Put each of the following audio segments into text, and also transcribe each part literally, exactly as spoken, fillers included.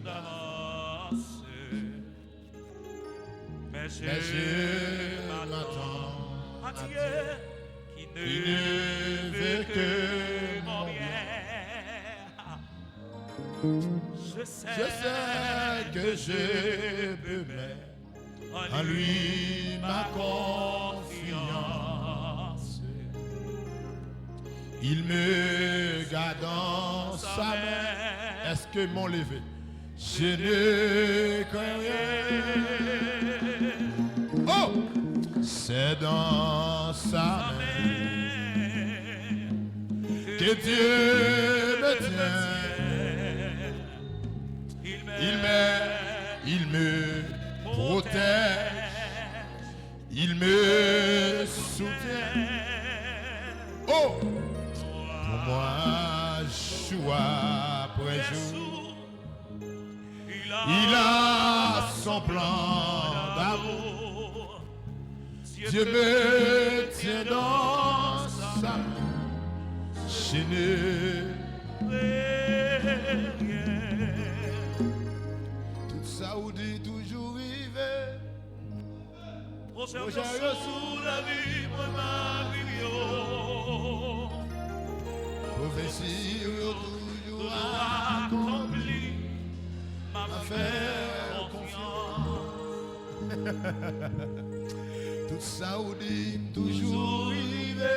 d'avance. Mais je m'attends à Dieu qui ne veut que mon bien. Je sais que je peux mettre en lui ma confiance. Il me garde dans sa main. Est-ce que mon levé? Je ne crains rien. Oh! C'est dans sa main que Dieu me tient. Il m'aide, il me protège, il me soutient. Oh! Pour moi, jour après jour, il a son plan d'amour. Dieu me tient dans sa main. Je ne crains rien. Tout sa ou di toujou rive. Pwojè yo sou lavi mwen, m ap viv yo. Pwofesi yo toujou akonpli. M ap fè konfyans. Tout sa ou di m toujou rive.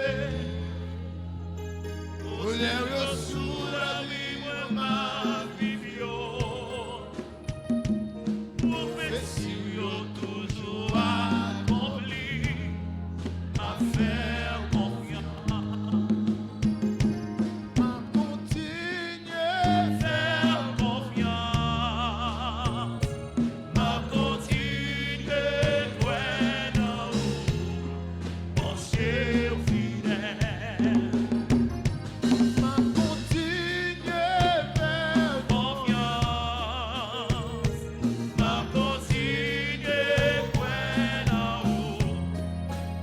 Pwojè yo sou lavi mwen, m ap viv yo. Pwofesi yo toujou akonpli. M ap fè konfyans. M ap kontinye fè konfyans. M ap kontinye kwè nan ou, Bondye ou fidèl. M ap kontinye fè konfyans. M ap kontinye kwè nan ou,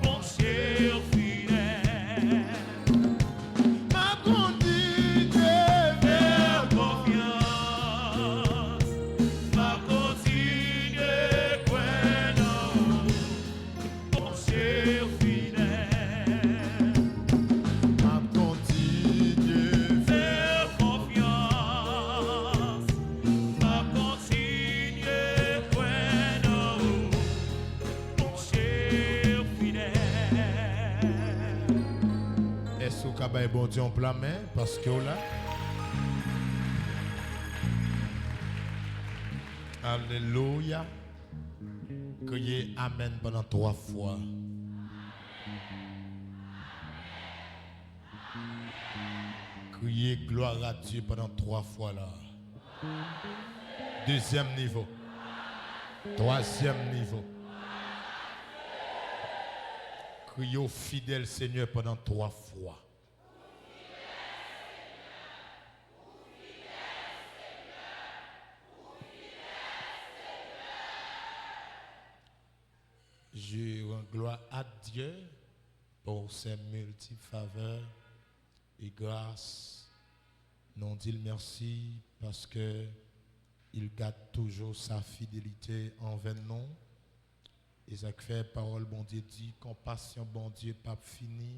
Bondye ou fidèl. M ap kontinye fè konfyans. M ap kontinye kwè nan ou, Bondye ou fidèl. M ap kontinye fè konfyans. M ap kontinye kwè nan ou, Bondye ou fidèl. Èske w ka bay Bondye yon pla men paske w la? Alelouya. Kriye amèn pandan twa fwa. Kriye gloire à Dieu pandan twa fwa la. Dezyèm nivo. Twazyèm nivo. Kriye ou fidèl Senyè pandan twa fwa. Je rends gloire à Dieu pour ses multiples faveurs et grâces. Nou di l mèsi paske il garde toujours sa fidélité envers nous. E sa k fè pawòl Bondye di, konpasyon Bondye p ap fini,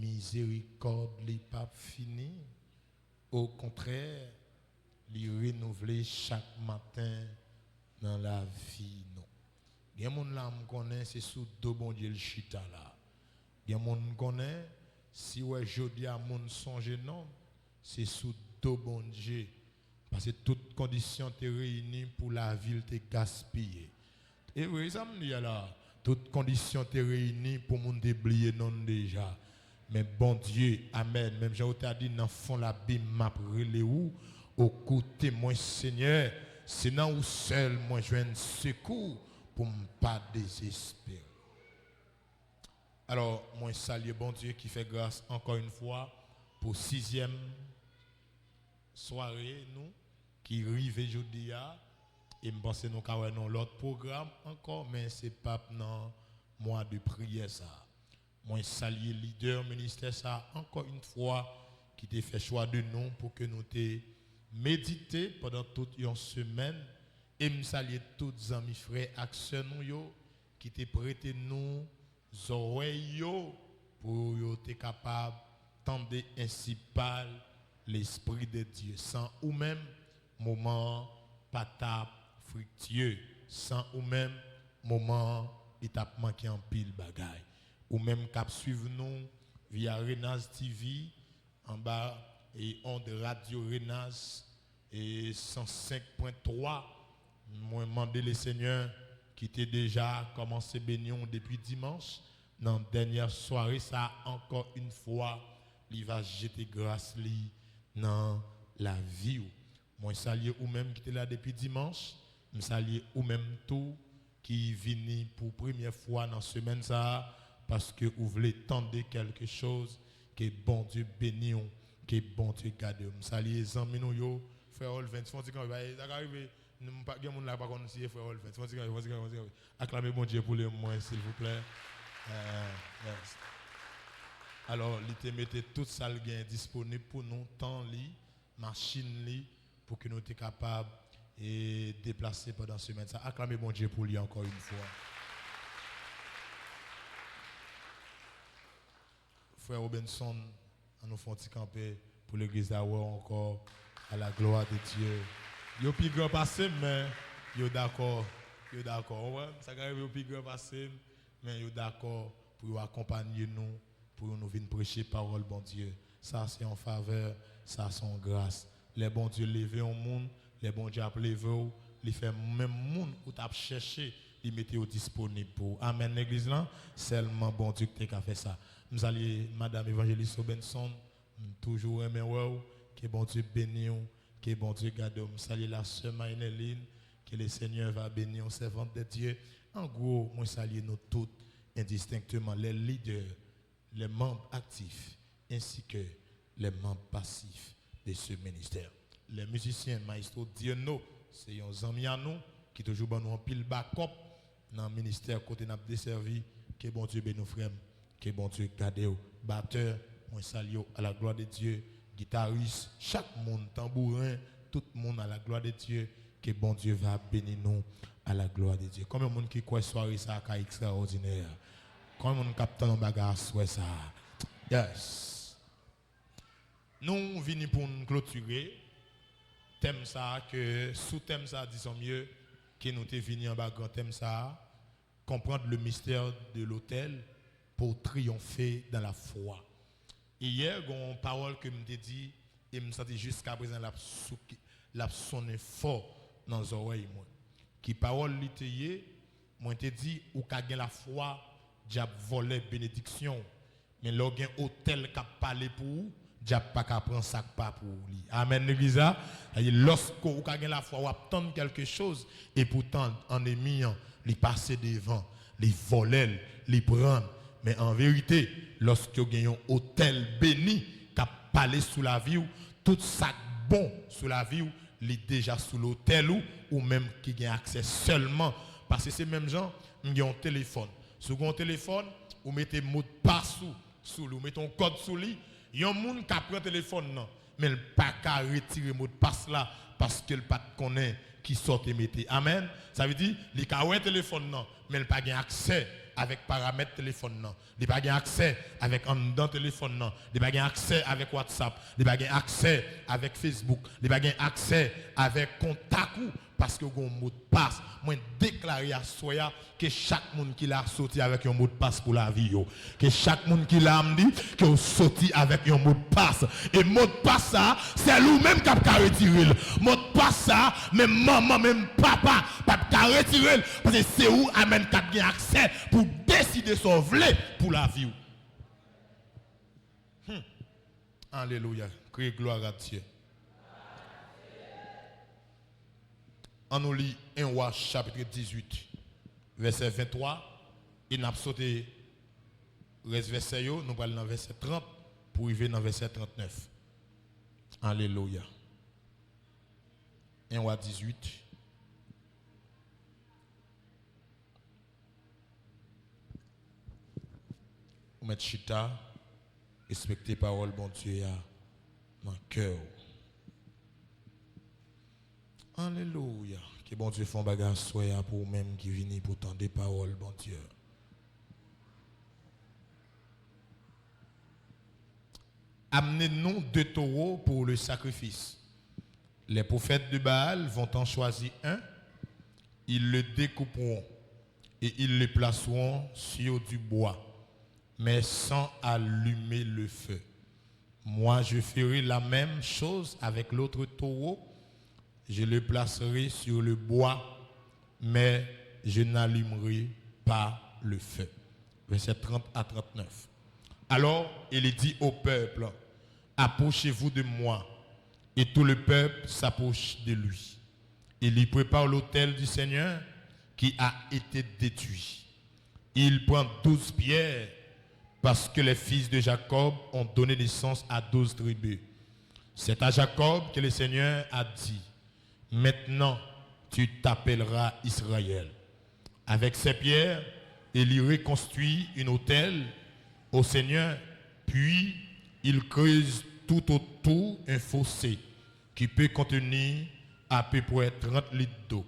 mizerikòd li p ap fini. Okontrè, li renouvle chak maten nan lavi nou. Gen moun la m konnen se sou do Bondye l chita la. Gen moun m konnen, si w wè jodi a moun sonje non, se sou do Bondye. Paske tout kondisyon te reyini pou lavi l te gaspiye. E vre sa m di a la, tout kondisyon te reyini pou moun te bliye non l deja. Men Bondye, amèn, menm jan ou ta di nan fon labim, m ap rele ou, ou koute mwen Senyè, se nan ou sèl mwen jwenn sekou pou m pa dezespere. Alò, mwen salye Bondye ki fè gras ankò yon fwa pou sizyèm sware nou ki rive jodi a. E m panse nou ka wè nan lòt pwogram ankò, men se p ap nan mwa de priyè sa a. Mwen salye lidè ministè sa a ankò yon fwa ki te fè chwa de nou pou ke nou te medite pandan tout yon semèn, e m salye tout zanmi, frè ak sè nou yo ki te prete nou zòrèy yo pou yo te kapab tande ensi pale Lespri de Dye. San ou menm, moman an pa t ap friktye. San ou menm, moman an, li t ap manke anpil bagay. Ou menm k ap swiv nou via Renaz T V, anba e ond radyo Renaz e san senk pwen twa. Mwen mande Lesenyè ki te deja kòmanse beni w depi dimanch, nan dènyè sware sa a, ankò yon fwa, li va jete gras li nan lavi w. Mwen salye ou menm ki te la depi dimanch. M salye ou menm tou ki vini pou premyè fwa nan semèn sa a, paske ou vle tande kèlke choz. Ke Bondye beni w, ke Bondye gade w. M salye zanmi nou yo, frè Olvens, fè yon ti kanpe, bay, sa ka rive, nou pa, gen moun la pa konn si e frè Olvens, fè yon ti kanpe, fè yon ti kanpe, fè yon ti kanpe. Aklame Bondye pou li, mwen, silvouplè. Eh, yes. Alò, li te mete tout sa l gen disponib pou nou, tan li, machin li, pou ke nou te kapab e deplase pandan semèn sa. Aklame Bondye pou li ankò yon fwa. Frè Robinson, ann nou fè yon ti kanpe pou legliz la wè w ankò. À la gloire de Dieu. Yo pi gran pase m, men yo dakò. Yo dakò. Ou konprann? Sa ka rive yo pi gran pase m, men yo dakò pou yo akonpanye nou, pou nou vin preche pawòl Bondye. Sa se yon favè, sa se yon gras. Lè Bondye leve yon moun, lè Bondye ap leve w, li fè menm moun ou t ap chèche, li mete yo disponib pou ou. Amèn, legliz lan? Sèlman Bondye ki te ka fè sa. M salye madanm evanjelis Robinson, m toujou renmen wè w, ke Bondye beni w, ke Bondye gade w. M salye la sè Maynelin, que le Seigneur va bénir, servante de Dieu. An gwo, mwen salye nou tout, endistenkteman, les leaders, les membres actifs, ainsi que les membres passifs de ce ministère. Les musiciens, Maestro Dieuno, se yon zanmi a nou, ki toujou ban nou anpil bakòp nan ministè kote n ap desèvi. Ke Bondye beni w, frè m. Ke Bondye gade w. Batè, mwen salye w, à la gloire de Dieu. Gitaris, chak moun, tanbouren, tout moun, à la gloire de Dieu. Ke Bondye va beni nou, à la gloire de Dieu. Konbyen moun ki kwè sware sa a ka ekstraòdinè? Konbyen moun k ap tann yon bagay aswè sa a? Yes. Nou vini pou n klotire tèm sa a, ke sou tèm sa a, disons mieux, ke nou te vini anba gran tèm sa a, comprendre le mystère de l'autel pour triompher dans la foi. E yè, gen yon pawòl ke m te di, e m santi jiskaprezan l ap souke, l ap sonnen fò nan zòrèy mwen. Ki pawòl li te ye? Mwen te di, ou ka gen lafwa, dyab vòlè benediksyon w. Men lè w gen otèl k ap pale pou ou, dyab pa ka pran sa k pa pou li. Amèn, legliz la. Sa vle di, lòske ou ka gen lafwa, w ap tann kèlke choz, epoutan, ènmi an, li pase devan, li vòlè l, li pran l. Men an verite, lòske w gen yon otèl beni k ap pale sou lavi w, tout sa k bon sou lavi w, li deja sou lotèl ou, ou menm ki gen aksè sèlman. Paske se menm jan, m gen yon telefòn. Si w gen yon telefòn, ou mete modpas ou sou li, ou mete yon kòd sou li, yon moun ka pran telefòn nan, men l pa ka retire modpas la, paske l pa t konnen kisa w te mete. Amèn. Sa vle di, li ka wè telefòn nan, men l pa gen aksè avèk paramèt telefòn nan. Li pa gen aksè avèk anndan telefòn nan. Li pa gen aksè avèk WhatsApp. Li pa gen aksè avèk Facebook. Li pa gen aksè avèk kontak ou, paske w gen yon modpas. Mwen deklare aswè a ke chak moun ki la soti avèk yon modpas pou lavi yo. Ke chak moun ki la, m di, ke w soti avèk yon modpas. E modpas sa, sèl ou menm k ap ka retire l. Modpas sa, menm manman, menm papa p ap ka retire l. Paske se ou, amèn, k ap gen aksè pou deside sa w vle pou lavi w. Hmm. Alelouya. Kriye gloire à Dieu. Ann nou li en Wa chapit dizuit, vèsè venntwa, e n ap sote rès vèsè yo, nou pral nan vèsè trant pou rive nan vèsè trantnèf. Alelouya. En Wa dizuit. Ou mèt chita, respekte pawòl Bondye a nan kè w. Alelouya. Ke Bondye fè yon bagay aswè a pou ou menm ki vini pou tande pawòl Bondye. Amenez-nous deux taureaux pour le sacrifice. Les prophètes de Baal vont en choisir un, ils le découperont et ils le placeront sur du bois, mais sans allumer le feu. Moi, je ferai la même chose avec l'autre taureau, je le placerai sur le bois, mais je n'allumerai pas le feu. Versets trente à trente-neuf. Alors, il dit au peuple, approchez-vous de moi. Et tout le peuple s'approche de lui. Il y prépare l'autel du Seigneur qui a été détruit. Il prend douze pierres parce que les fils de Jacob ont donné naissance à douze tribus. C'est à Jacob que le Seigneur a dit, maintenant tu t'appelleras Israël. Avec ces pierres, il y reconstruit un autel au Seigneur, puis il creuse tout autour un fossé qui peut contenir à peu près trente litres d'eau.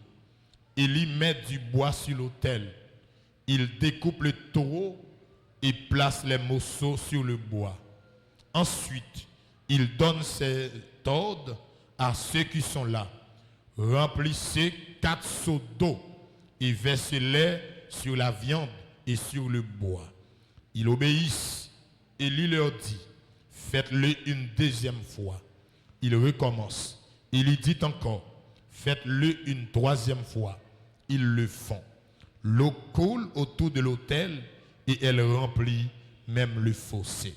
Il y met du bois sur l'autel. Il découpe le taureau et place les morceaux sur le bois. Ensuite, il donne cet ordre à ceux qui sont là. Remplissez quatre seaux d'eau et versez-les sur la viande et sur le bois. Ils obéissent. Élie leur dit, faites-le une deuxième fois. Ils recommencent. Élie dit encore, faites-le une troisième fois. Ils le font. L'eau coule autour de l'autel et elle remplit même le fossé.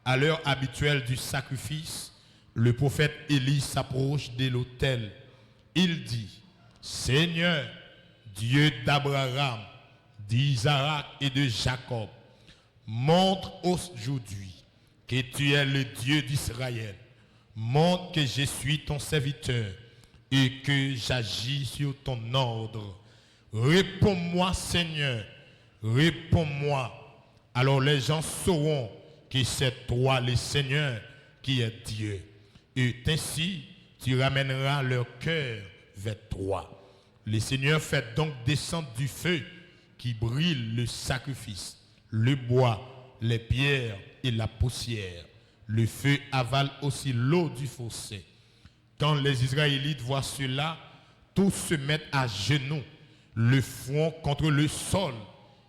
À l'heure habituelle du sacrifice, le prophète Élie s'approche de l'autel. Il dit, Seigneur, Dieu d'Abraham, d'Isaac et de Jacob, montre aujourd'hui que tu es le Dieu d'Israël. Montre que je suis ton serviteur et que j'agis sur ton ordre. Réponds-moi, Seigneur, réponds-moi. Alors les gens sauront que c'est toi le Seigneur qui est Dieu. Et ainsi, tu ramèneras leur cœur vers toi. Le Seigneur fait donc descendre du feu qui brûle le sacrifice, le bois, les pierres et la poussière. Le feu avale aussi l'eau du fossé. Quand les Israélites voient cela, tous se mettent à genoux, le front contre le sol,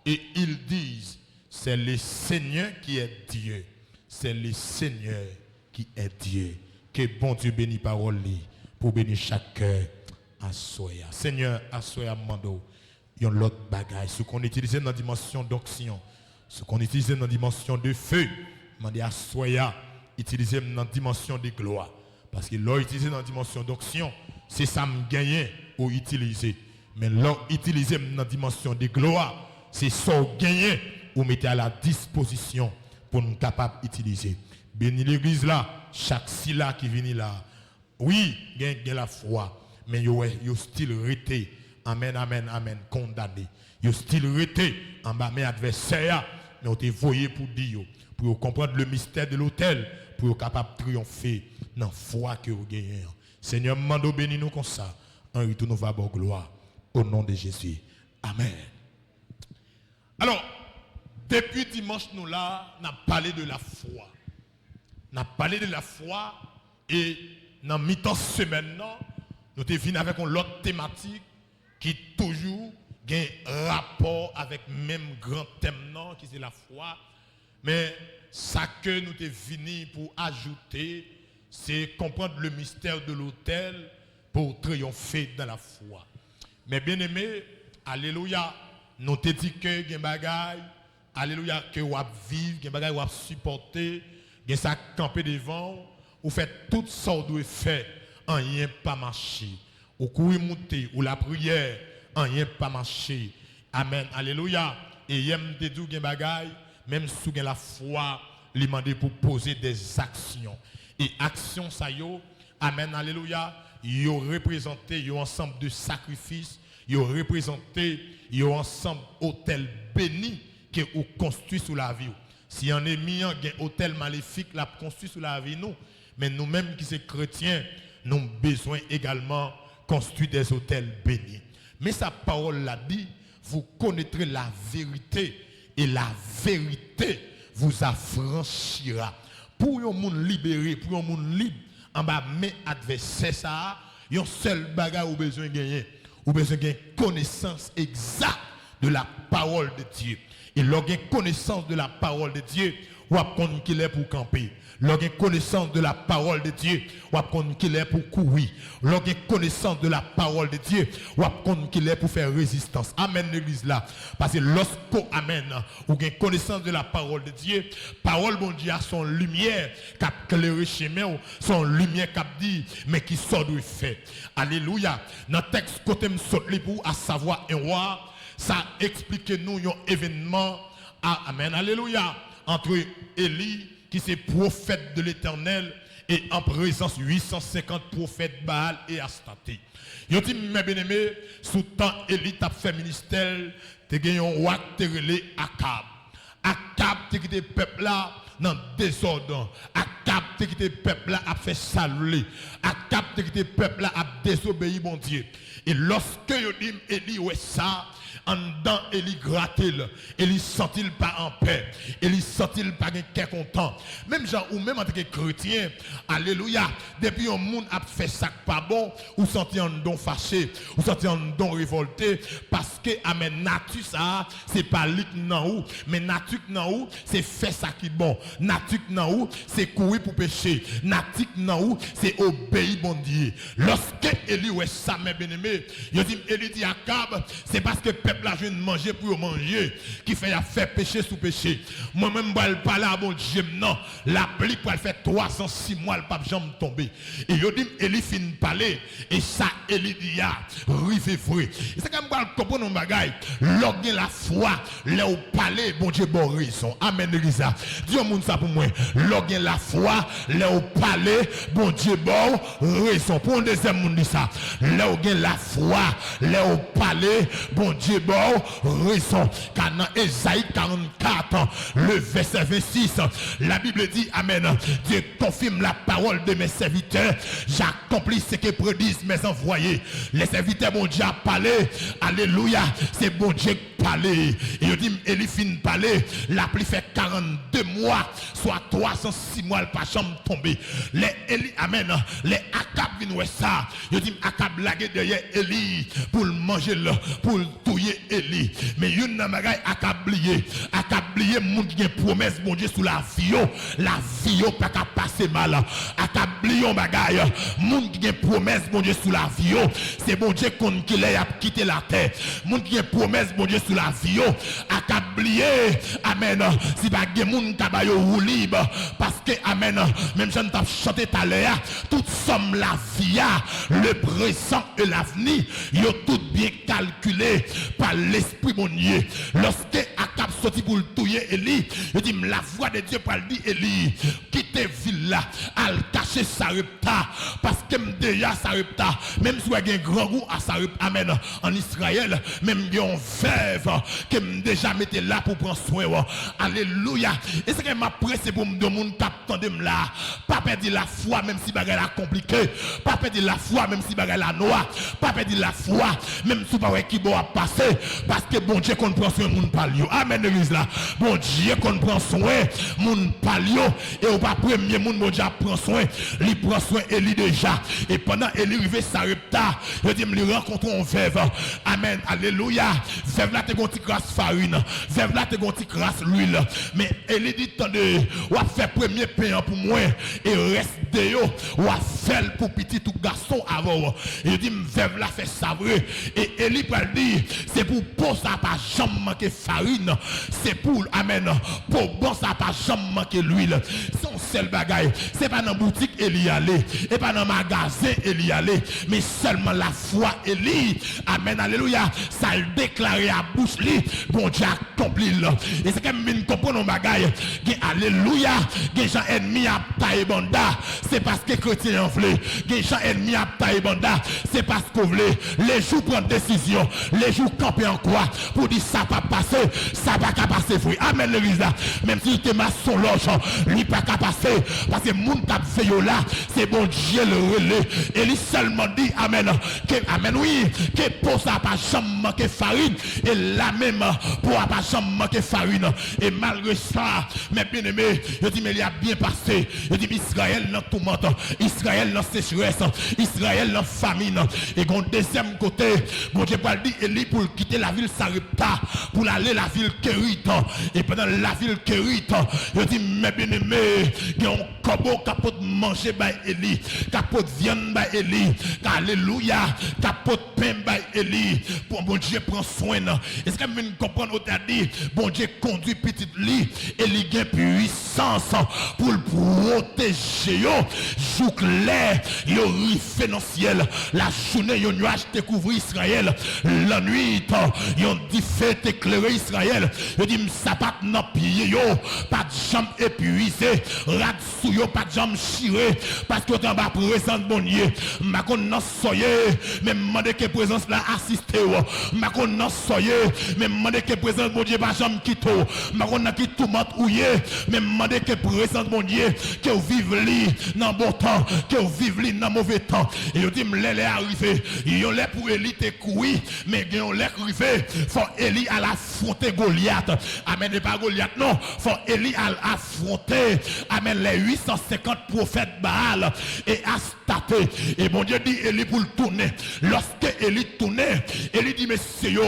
et ils disent, c'est le Seigneur qui est Dieu. C'est le Seigneur qui est Dieu. Ke Bondye beni pawòl li pou beni chak kè aswè a. Senyè, aswè a m mande w yon lòt bagay. Si w konn itilize m nan dimansyon donksyon, si w konn itilize m nan dimansyon de fe, mande aswè a, itilize m nan dimansyon de glwa. Paske lè w itilize m nan dimansyon donksyon, se sa m genyen ou itilize. Men lè w itilize m nan dimansyon de glwa, se sa w genyen ou mete a la dispozisyon pou n kapab itilize. Beni legliz la, chak sila ki vini la. Wi, gen, gen lafwa, men yo wè, yo still rete, amèn, amèn, amèn, kondane. Yo still rete anba men advèsè a, men w te voye pou di yo, pou yo konprann le mystère de l'autel, pou yo kapab triyonfe nan fwa ke yo genyen an. Senyè, m mande w beni nou konsa, an retou nou va ba w glwa, o non de Jezi. Amèn. Alò, depi dimanch nou la, n ap pale de lafwa. N ap pale de lafwa, e nan mitan semèn nan, nou te vin avèk yon lòt tematik ki toujou gen rapò avèk menm gran tèm nan, ki se lafwa. Men sa ke nou te vini pou ajoute, se konprann le mystère de l'autel pour triompher dans la foi. Men byeneme, alelouya, nou te di ke gen bagay, alelouya, ke w ap viv, gen bagay w ap sipòte, gen sa k kanpe devan w, ou fè tout sa w dwe fè, anyen pa mache. Ou kouri moute, ou lapriyè, anyen pa mache. Amèn, alelouya. E yè m te di w gen bagay, menm si w gen lafwa, li mande pou poze dè aksyon. E aksyon sa yo, amèn, alelouya, yo reprezante yon ansanm de sakrifis, yo reprezante yon ansanm otèl beni ke ou konstwi sou lavi w. Si ènmi an gen otèl malefik l ap konstwi sou lavi nou, men nou menm ki se kretyen, nou bezwen egalman construit des autels bénis. Men sa pawòl la di, vous connaîtrez la vérité et la vérité vous affranchira. Pou yon moun libere, pou yon moun lib anba men advèsè sa a, yon sèl bagay ou bezwen genyen. Ou bezwen gen konesans egzak de la parole de Dieu. E lè w gen konesans de la parole de Dieu, w ap konn kilè pou w kanpe. Lè w gen konesans de la parole de Dieu, w ap konn kilè pou w kouri. Lè w gen konesans de la parole de Dieu, w ap konn kilè pou fè rezistans. Amèn, legliz la. Paske lòske, amèn, ou gen konesans de la parole de Dieu, pawòl Bondye a se yon limyè k ap klere chemen w, se yon limyè k ap di, men ki sa w dwe fè. Alelouya. Nan tèks kote m sot li pou ou, à savoir un roi, sa eksplike nou yon evènman, a, amèn, alelouya, entre Élie, ki se pwofèt de Letènèl, e an prezans uit san senkant pwofèt Baal e Astarte. Yo di m, men byeneme, sou tan Élie t ap fè ministè l, te gen yon wa k te rele Akab. Akab te kite pèp la nan dezòd. Akab te kite pèp la ap fè sa l vle. Akab te kite pèp la ap dezobeyi Bondye. E lòske yo di m Eli wè sa, anndan Eli grate l, Eli santi l pa anpè, Eli santi l pa gen kè kontan. Menm jan ou menm antanke kretyen, alelouya, depi yon moun ap fè sa k pa bon, ou santi anndan w fache, ou santi anndan w revòlte, paske, amèn, nati sa a, se pa li k nan ou, men nati k nan ou, se fè sa ki bon. Nati k nan ou, se kouri pou peche. Nati k nan ou, se obeyi Bondye. Lòske Eli wè sa, men byeneme, yo di m, Eli di Akab, se paske pèp la jwenn manje pou yo manje, ki fè y ap fè peche sou peche. Mwen menm, m pral pale a Bondye m nan, lapli pral fè twazan, sis mwa, l p ap janm tonbe. E yo di m, Eli fin pale, e sa Eli di a rive vre. E sa k fè m pral konprann yon bagay. Lè w gen lafwa, lè w pale, Bondye ba w rezon. Amèn, legliz la. Di yon moun sa pou mwen. Lè w gen lafwa, lè w pale, Bondye ba w rezon. Pou yon dezyèm moun di sa. Lè w gen lafwa, lè w pale, Bondye ba w rezon. Ka nan Ezayi karannkat, le vèsè vennsis, la Bible dit, amèn, Dieu confirme la parole de mes serviteurs, j'accomplis ce que prédisent mes envoyés. Lè sèvitè Bondye a pale, alelouya, se Bondye k pale. E yo di m, Eli fin pale, lapli fè karannde mwa, swa twazan, sis mwa, l pa janm tonbe. Lè Eli, amèn, lè Akab vin wè sa, yo di m, Akab lage dèyè Eli pou l manje l, pou l touye Eli. Men youn nan bagay Akab bliye. Akab bliye moun ki gen pwomès Bondye sou lavi yo, lavi yo pa ka pase mal. Akab bliye yon bagay, moun ki gen pwomès Bondye sou lavi yo, se Bondye konn kilè y ap kite latè. Moun ki gen pwomès Bondye sou lavi yo, Akab bliye, amèn, si pa gen moun ka ba yo woulib, paske, amèn, menm jan n t ap chante talè a, tout sòm lavi a, le prezan e lavni, yo tout byen kalkile pa Lespri Bondye. Lòske Akab soti pou l touye Eli, yo di m, lavwa de Dye pral di Eli, kite vil la, al kache Sarepta, paske m deja Sarepta. Menm si w wè gen grangou a Sarepta, amèn, ann Izrayèl, men m gen yon vèv ke m deja mete la pou pran swen w. Alelouya. E sa k fè m ap prese pou m di yon moun k ap tande m la, pa pèdi lafwa, menm si bagay la konplike. Pa pèdi lafwa, menm si bagay la nwa. Pa pèdi lafwa, menm si w pa wè ki bò w ap pase. Paske Bondye konn pran swen moun pa l yo. Amèn, legliz la. Bondye konn pran swen moun pa l yo. E ou pa premye moun Bondye ap pran swen. Li pran swen Eli deja. E pandan Eli rive Sarepta, yo di m li rankontre yon vèv. Amèn. Alelouya. Vèv la te gon ti kras farin. Vèv la te gon ti kras lwil. Men Eli di, tande, w ap fè premye pen an pou mwen, e rès de yo, w ap fè l pou pitit ou gason avè w. E yo di m vèv la fè sa vre. E Eli pral di, se pou po sa pa janm manke farin, se pou, amèn, po ban sa pa janm manke lwil. Se yon sèl bagay, se pa nan boutik Eli ale, e pa nan magazen Eli ale, men sèlman lafwa Eli, amèn, alelouya, sa l deklare a bouch li, Bondye akonpli l. E se ke m vin konprann yon bagay. Gen alelouya, gen jan ènmi ap taye banda. Se paske kretyen an vle. Gen jan ènmi ap taye banda. Se paske w vle. Lejou w pran desizyon, lejou w kanpe an kwa pou di sa p ap pase, sa pa ka pase vre. Amèn, legliz la. Menm si l te mason lòj, li pa ka pase. Paske moun k ap veye w la, se Bondye l rele. E li sèlman di, amèn, ke, amèn, wi, ke po sa a pa janm manke farin. E la menm, po a pa janm manke farin. E malgre sa, men byeneme, yo di, men li ap byen pase. Yo di, Izrayèl nan toumant, Izrayèl nan sechrès, Izrayèl nan famin. E gon dezyèm kote, Bondye pral di Eli pou l kite lavil Sarepta, pou l ale lavil Kerit. E pandan lavil Kerit, yo di, men byeneme, gen yon kòbo k ap pot manje bay Eli, k ap pot vyann bay Eli, k, alelouya, k ap pot pen bay Eli. Bon, Bondye pran swen n. Èske m vin konprann ou ta di, Bondye kondui pitit li, e li gen pwisans pou l pwoteje yo jouk lè yo rive nan syèl. Lajounen, yon nyaj te kouvri Izrayèl. Lannwit, yon dife te klere Izrayèl. Yo di m, sapat nan pye yo pa t janm epwize, rad sou yo pa t janm chire, paske yo te anba prezans Bondye. M pa konn nan sa w ye, men m mande ke prezans la asiste w. M pa konn nan sa w ye, men m mande ke prezans Bondye pa janm kite w. M pa konn nan ki toumant ou ye, men m mande ke prezans Bondye, ke w viv li nan bon tan, ke w viv li nan move tan. E yo di m, lè, lè a rive. Yon lè pou Eli te kouri, men gen yon lè k rive, fò Eli al afwonte Golyat. Amèn, e pa Golyat non, fò Eli al afwonte, amèn, lè uit san senkant pwofèt Baal e Astate. E Bondye di Eli pou l tounen. Lòske Eli tounen, Eli di mesye yo,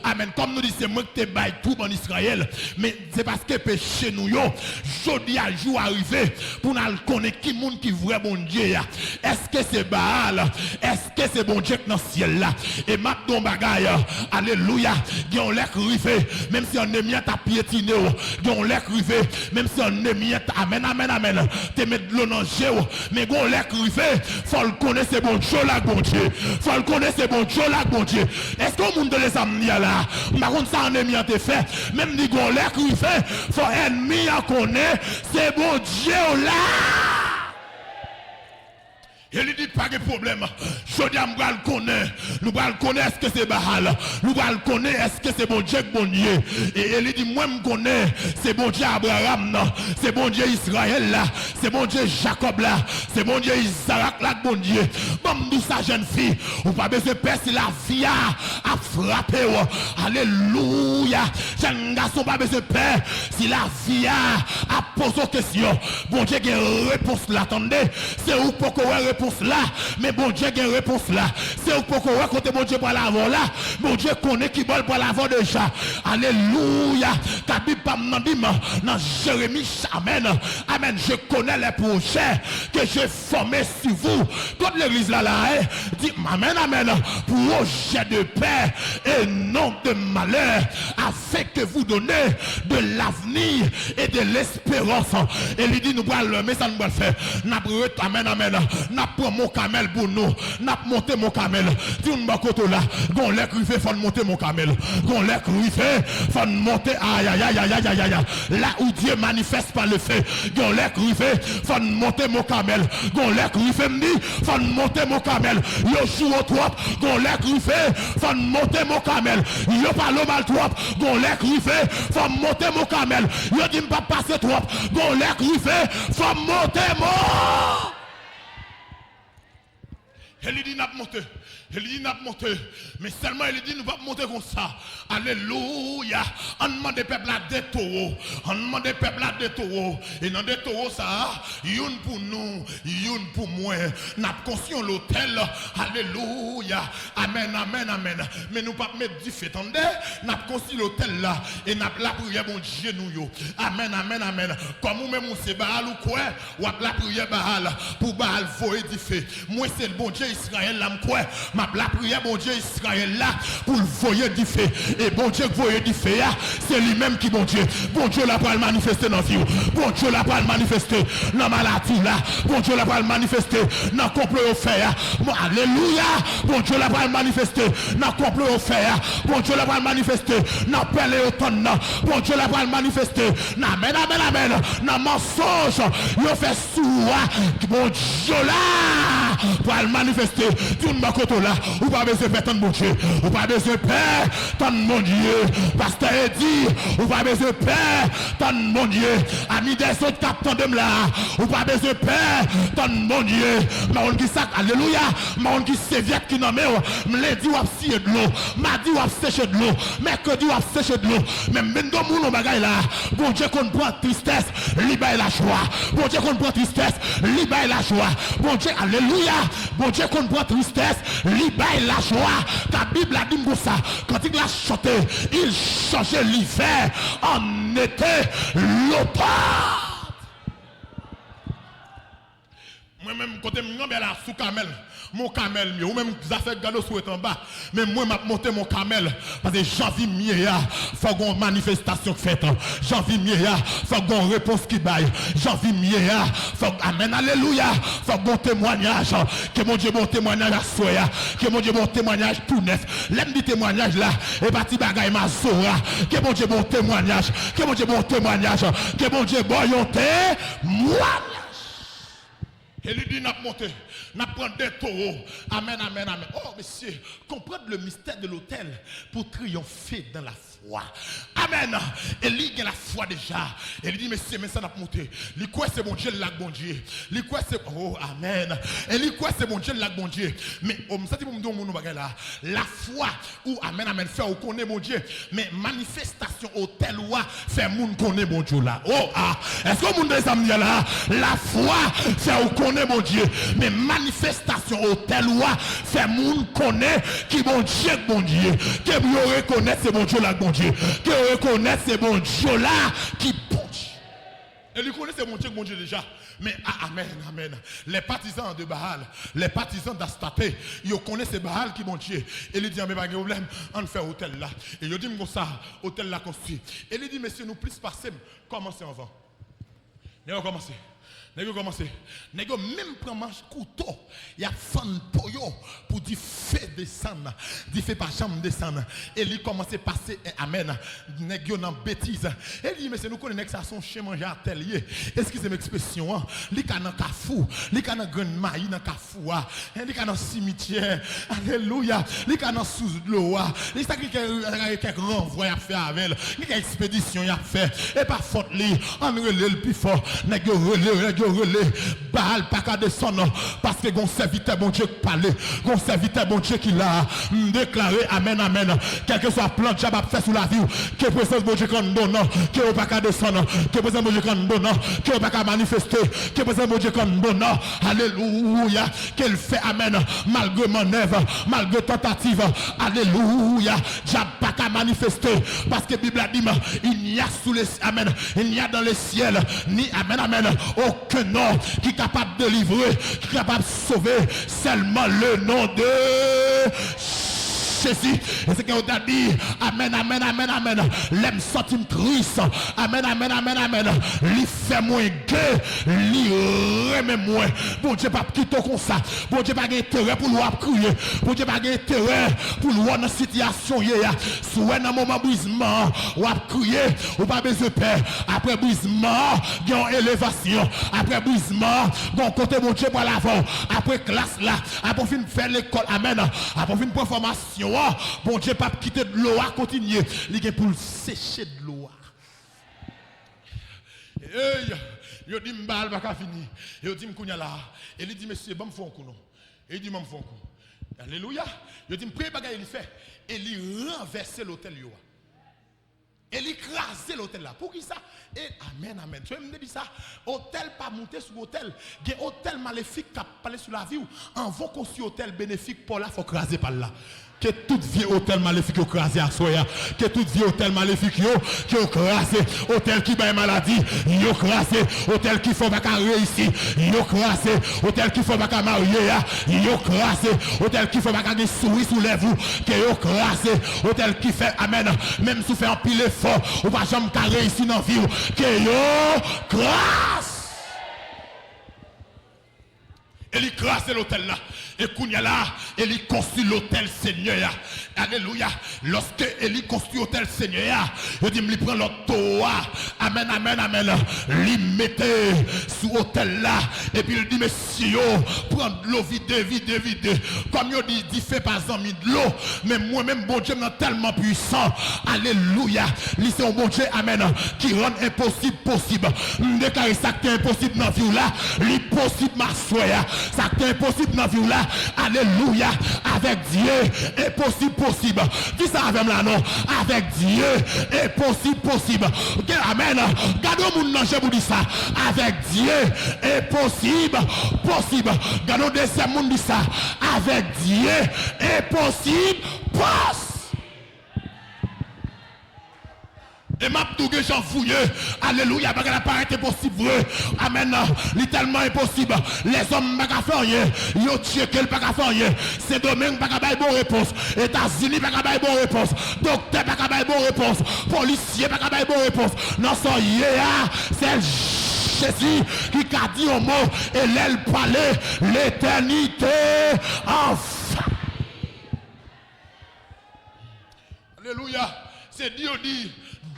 amèn, kòm nou di se mwen ki te bay twoub ann Izrayèl, men se paske peche nou yo, jodi a jou a rive pou n al konnen ki moun ki vrè Bondye a. Èske se Baal? Èske se Bondye k nan syèl la? E m ap di w yon bagay, alelouya, gen yon lè k rive, menm si ènmi an t ap pyetine w, gen yon lè k rive, menm si ènmi an t, amèn, amèn, amèn, te met dlo nan je w, men gen yon lè k rive, fò l konnen se Bondye w la k Bondye. Fò l konnen se Bondye w la k Bondye. Èske yon moun tande sa m di a la? M pa konn sa ènmi an te fè, men m di gen yon lè k rive, fò ènmi an konnen se Bondye w la. Eli di pa gen pwoblèm. Jodi a m pral konnen. Nou pral konnen èske se Baal. Nou pral konnen èske se Bondye k Bondye. E Eli di mwen m konnen se Bondye Abraram nan, se Bondye Izrayèl la, se Bondye Jakòb la, se Bondye Izarak la k Bondye. Ban m di w sa, jèn fi, ou pa bezwen pè si lavi a ap frape w. Alelouya. Jèn gason, pa bezwen pè si lavi a ap poze w kesyon. Bondye gen repons la, tande. Se ou k poko wè repons la, men Bondye gen repons la. Se ou k poko wè kote Bondye pral avè w la, Bondye konnen ki bò l pral avè w deja. Alelouya. Ka Bib pa m nan di m, nan Jeremi, amèn, amèn, je connais les projets que j'ai formés sur vous. Tout legliz la la, eh, di amèn, amèn. Projet de paix et non de malheur, afin que vous donner de l'avenir et de l'espérance. E li di nou pral, men sa nou pral fè. N ap ret, amèn, amèn. N ap pran Mont Kamèl pou nou. N ap monte Mont Kamèl. Di yon bò kote w la, gon lè k rive, fò n monte Mont Kamèl. Gon lè k rive, fò n monte, ayayayayayayay. Là où Dieu manifeste par le feu. Gon lè k rive, fò n monte Mont Kamèl. Gon lè k rive, m di, fò n monte Mont Kamèl. Yo joure w twòp. Gon lè k rive, fò n monte Mont Kamèl. Yo pale w mal twòp. Gon lè k rive, fò m monte Mont Kamèl. Yo di m p ap pase twòp. Gon lè k rive, fò m monte Mont. Eli di n ap monte. Eli di n ap monte. Men sèlman Eli di nou p ap monte konsa. Alelouya. Ann mande pèp la de towo. Ann mande pèp la de towo. E nan de towo sa a, youn pou nou, youn pou mwen. N ap konstwi yon lotèl. Alelouya. Amèn, amèn, amèn. Men nou p ap met dife, tande. N ap konstwi lotèl la. E n ap lapriyè Bondye nou yo. Amèn, amèn, amèn. Kòm ou menm ou se Baal ou kwè, w ap lapriyè Baal pou Baal voye dife. Mwen se Bondye Izrayèl la m kwè. M ap lapriyè Bondye Izrayèl la pou l voye dife. E Bondye k voye dife a, se li menm ki Bondye. Bondye la pral manifeste nan vi w. Bondye la pral manifeste nan maladi w la. Bondye la pral manifeste nan konplo yo fè a. Bon, alelouya! Bondye la pral manifeste nan konplo yo fè a. Bondye la pral manifeste nan pèlen yo tann nan. Bondye la pral manifeste nan, amèn, amèn, amèn, nan mansonj yo fè sou ou a. Bondye la pral manifeste. Di moun bò kote w la, ou pa bezwen pè tann Bondye. Ou pa bezwen pè tann Bondye. Pastè Edi, ou pa bezwen pè tann Bondye. Ami dèzòd k ap tande m la, ou pa bezwen pè tann Bondye. M pa konn ki sa k, alelouya, m pa konn ki sèvyèt ki nan men w. M lendi w ap siye dlo, madi w ap seche dlo, mèkredi w ap seche dlo. Men m vin di w moun yon bagay la, Bondye konn pran tristès, li bay lajwa. Bondye konn pran tristès, li bay lajwa. Bondye, alelouya, Bondye konn pran tristès, li bay lajwa. Ka Bib la di m konsa, kantik la chante, il change l'hiver en été, l'automne. Mwen menm, kote m kanpe la, sou kamèl, mon kamèl m ye. Ou menm, zafè gado sou ret anba. Men mwen, m ap monte mon kamèl. Paske jan vi m ye a, fò gon manifestasyon k fèt. Jan vi m ye a, fò gon repons ki bay. Jan vi m ye a, fò, amèn, alelouya, fò gon temwanyaj. Ke Bondye bon temwanyaj aswè a. Ke Bondye bon temwanyaj tou nèf. Lè m di temwanyaj la, e pa ti bagay mazora. Ke Bondye bon temwanyaj. Ke Bondye bon temwanyaj. Ke Bondye bon yon temwanyaj. E li di, n ap monte, n ap pran de towo. Amèn, amèn, amèn. Oh, mesye, comprendre le mystère de l'autel pour triompher dans la foi. Amèn. E li gen lafwa deja. E li di, mesye, men sa n ap monte. Li kwè se Bondye l la k Bondye. Li kwè se, oh, amèn. E li kwè se Bondye l la k Bondye. Men, oh, m santi pou m di yon moun yon bagay la. Lafwa ou, amèn, amèn, fè ou konnen Bondye. Men manifestasyon otèl ou a fè moun konnen Bondye w la. Oh, ah, èske yon moun tande sa m di a la? Lafwa fè ou konnen Bondye, men manifestasyon otèl ou a fè moun konnen ki Bondye k Bondye. Ke yo rekonèt se Bondye w la k Bondye. Ke yo rekonèt se Bondye w la ki Bondye. E li konnen se Bondye k Bondye deja. Men, a, amèn, amèn. Les partisans de Baal, les partisans d'Astarté, yo konnen se Baal ki Bondye. E li di, anben, pa gen pwoblèm, ann fè otèl la. E yo di m konsa, otèl la konstwi. E li di, mesye, nou plis pase m, kòmanse anvan. Nèg yo kòmanse. Nèg yo kòmanse. Nèg yo menm pran manch kouto. Y ap fann po yo pou dife desann. Dife pa janm desann. E li kòmanse pase, e, amèn. Nèg yo nan betiz. E li di, mesye, nou konnen nèg sa se yon chen manje atè l ye. Eskize m ekspresyon an. Li ka nan kafou. Li ka nan grenn mayi nan kafou a. E li ka nan simityè. Alelouya. Li ka nan sous dlo a. Li sa gen kèk, kèk ranvwa y ap fè avè l. Gen kèk ekspedisyon y ap fè. E pa fòt li. Ann rele l pi fò. Nèg yo rele, nèg yo rele. Baal pa ka desann, paske gon sèvitè Bondye k pale, gon sèvitè Bondye ki la. M deklare, amèn, amèn. Kèlkeswa plan dyab ap fè sou lavi w, ke prezans Bondye k anndan w nan, ke w pa ka desann, ke prezans Bondye k anndan w nan, ke w pa ka manifeste, ke prezans Bondye k anndan w nan. Alelouya. Ke l fè, amèn, malgre mannèv, malgre tantativ. Alelouya. Dyab pa ka manifeste, paske Bib la di m, il n'y a sous les, amèn, il n'y a dans les ciels, ni, amèn, amèn, aucun nom qui capable délivrer, qui capable sauver, seulement le nom de Jésus. E se ke yo ta di, amèn, amèn, amèn, amèn. Lè m santi m tris, amèn, amèn, amèn, amèn. Li fè mwen gen, li renmen mwen. Bondye p ap kite w konsa. Bondye pa gen enterè pou l wè w ap kriye. Bondye pa gen enterè pou l wè w nan sitiyasyon w ye a. Si w wè nan moman brizman an, w ap kriye, ou pa bezwen pè. Apre brizman an, gen yon elevasyon. Apre brizman an, gen yon kote Bondye pral avè w. Apre klas la, apre w fin fè lekòl, amèn. Apre w fin pran fòmasyon an, Bondye p ap kite dlo a kontinye. Li gen pou l seche dlo a. Ey, yo di m Baal pa ka vini. Yo di m kounye a la. E li di, mesye, ban m fè yon kou non. E li di, ban m fè yon kou. Alelouya. Yo di m premye bagay li fè, e li ranvèse lotèl yo a. E li kraze lotèl la. Poukisa? E, amèn, amèn. Se m te di sa, otèl pa moute sou otèl. Gen otèl malefik k ap pale sou lavi w. Anvan w konstwi otèl benefik pa w la, fò w kraze pa l la. Ke tout vye otèl malefik yo kraze aswè a. Ke tout vye otèl malefik yo, ke yo kraze. Otèl ki bay maladi, yo kraze. Otèl ki fè w pa ka reyisi, yo kraze. Otèl ki fè w pa ka marye a, yo kraze. Otèl ki fè w pa ka gen souri sou lèv ou, ke yo kraze. Otèl ki fè, amèn, menm si w fè anpil efò, ou pa janm ka reyisi nan vi w, ke yo kraze. E li raze lotèl la. E kounye a la, Eli konstwi lotèl Senyè a. Alelouya. Lòske Eli konstwi lotèl Senyè a, yo di m li pran lòt towo a. Amèn, amèn, amèn. Li mete sou otèl la. Epi l di, mesye yo, pran dlo, vide, vide, vide. Kòm yo di, dife pa zanmi dlo. Men mwen menm, Bondye m nan tèlman pwisan. Alelouya. Li se yon Bondye, amèn, ki rann enposib posib. M deklare sa k te enposib nan vi w la, li posib maswè a. Sa k te enposib nan vi w la, alelouya, avèk Dye, enposib posib. Di sa avè m la non, avèk Dye, enposib posib. Gen amèn. Gade yon moun nan je pou di sa, avèk Dye, enposib posib. Gade yon dezyèm moun di sa, avèk Dye, enposib pos. E m ap tou gen jan vouye. Alelouya, bagay la parèt enposib vre. Amèn. Li tèlman enposib. Lèzòm pa ka fè anyen. Yon Dye ke l pa ka fè anyen. Sendomeng pa ka bay bon repons. Etazini pa ka bay bon repons. Doktè pa ka bay bon repons. Polisye pa ka bay bon repons. Nan sa w ye a, sèl Jezi ki ka di yon mo. E lè l pale, letènite anfa. Alelouya. Se di yo di,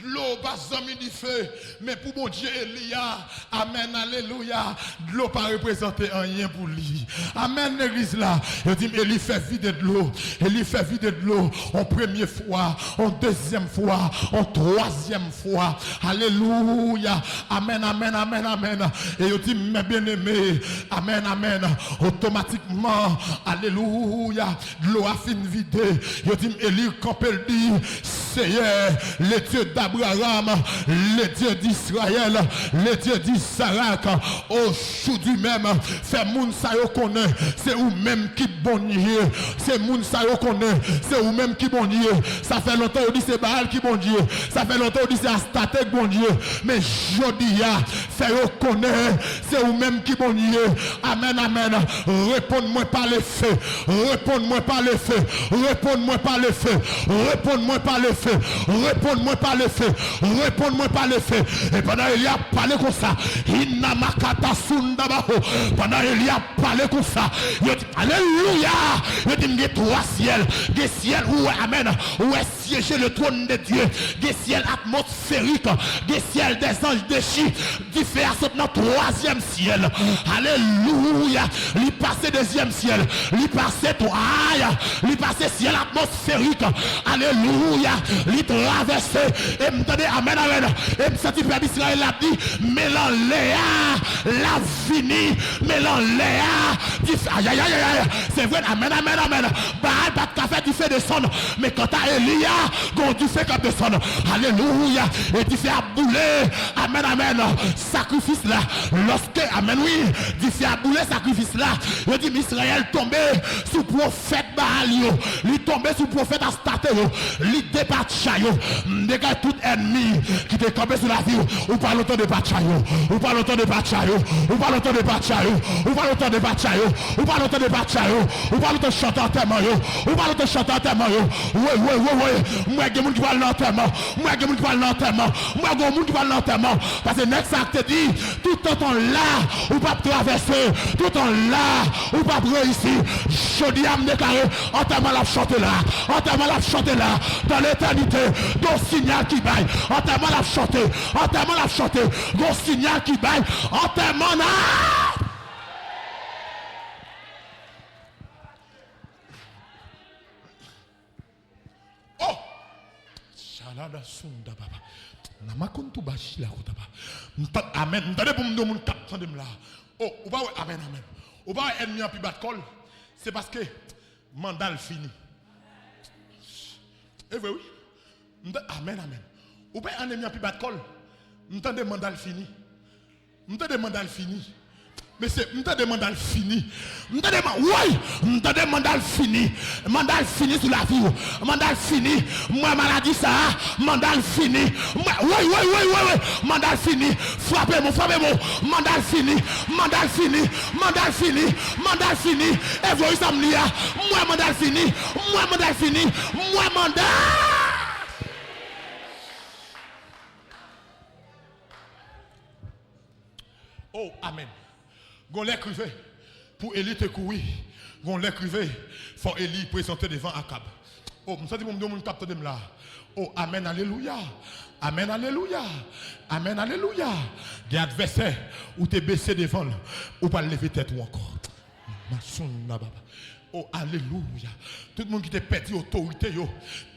dlo pa zanmi dife, men pou Bondye Eli a, amèn, alelouya, dlo pa reprezante anyen pou li. Amèn, legliz la. Yo di m, Eli fè vide dlo. Eli fè vide dlo. On premye fwa, on dezyèm fwa, on twazyèm fwa. Alelouya. Amèn, amèn, amèn, amèn. E yo di m, men byeneme, amèn, amèn. Otomatikman, alelouya. Dlo a fin vide. Yo di m, Eli kanpe, l di, Seyè, le Dieu d'Abraham, le Dieu d'Israël, le Dieu d'Isaac, aujourd'hui même, fè moun sa yo konnen se ou menm ki Bondye. Se moun sa yo konnen se ou menm ki Bondye. Sa fè lontan yo di se Baal ki Bondye. Sa fè lontan yo di se Astarte ki Bondye. Men jodi a, fè yo konnen se ou menm ki Bondye. Amèn, amèn. Reponn mwen pa lefe. Reponn mwen pa lefe. Reponn mwen pa lefe. Reponn mwen pa lefe. Reponn mwen pa lefe. Reponn mwen pa lefe. E pandan Eli ap pale konsa, Inamakata Sundabaho. Pandan Eli ap pale konsa, yo di, alelouya! Yo di m gen twa syèl. Gen syèl ou wè, amèn, ou wè siéger le trône de Dieu. Gen syèl atmosfèrik, gen syèl des anges déchus. Dife a sot nan twazyèm syèl. Alelouya. Li pase dezyèm syèl. Li pase twa, li pase syèl atmosfèrik. Alelouya. Li travèse. E m tande, amèn, amèn. E m santi pèp Izrayèl la ap di, men l anlè a, l ap vini. Men l anlè a, dife, ayayayay. Se vre, amèn, amèn, amèn. Baal pa t ka fè dife desann. Men kanta Eli a, gon dife k ap desann. Alelouya. E dife a ap boule. Amèn, amèn. Sakrifis la. Lòske, amèn, wi. Dife a ap boule sakrifis la. Yo di m Izrayèl tonbe sou pwofèt Baal yo. Li tonbe sou pwofèt Astarte yo. Li depatcha yo. M deklare tout ènmi ki te kanpe sou lavi w. Ou pa lontan depatcha yo. Ou pa lontan depatcha yo. Ou pa lontan depatcha yo. Ou pa lontan depatcha yo. Ou pa lontan depatcha yo. Ou pa lontan chante antèman yo. Ou pa lontan chante antèman yo. Woy, woy, woy, woy. M wè gen moun ki pral nan antèman. M wè gen moun ki pral nan antèman. M wè gen moun ki pral nan antèman. Paske nèg sa a te di, toutan w la, ou p ap travèse. Toutan w la, ou p ap reyisi. Jodi a, m deklare, antèman l ap chante la. Antèman l ap chante la. Dans l'éternité, gon sinyal ki bay. Antèman l ap chante. Antèman l ap chante. Gon sinyal ki bay. Antèman nan. Oh! Shalada sunda baba. Namakuntu bashila kutaba. M tande, amèn. M tande pou m di yon moun k ap tande m la. Oh, ou pa wè, amèn, amèn. Ou pa wè ènmi an pi bat kò l? Se paske manda l fini. E vre, wi. M ta-, amèn, amèn. Ou pa wè ènmi an pi bat kò l? M tande manda l fini. M tande manda l fini. Mesye, m tande manda l fini. M tande ma-, woy! M tande manda l fini. Manda l fini sou lavi w. Manda l fini. M wè maladi sa a. Manda l fini. M wè, woy, woy, woy, woy, woy. Manda l fini. Frape mwen, frape mwen. Manda l fini. Manda l fini. Manda l fini. Manda l fini. E vre wi sa m li a. M wè manda l fini. M wè manda l fini. M wè manda. Oh, amèn. Gon lè k rive, Pou Eli te kouri, gon lè k rive, fò Eli prezante devan Akab. O, m santi pou m gen moun k ap tande m la. O, amèn, alelouya. Amèn, alelouya. Amèn, alelouya. Gen advèsè, ou te bese devan l, ou pral leve tèt ou ankò. Masonda baba. O, alelouya. Tout moun ki te pèdi otorite yo.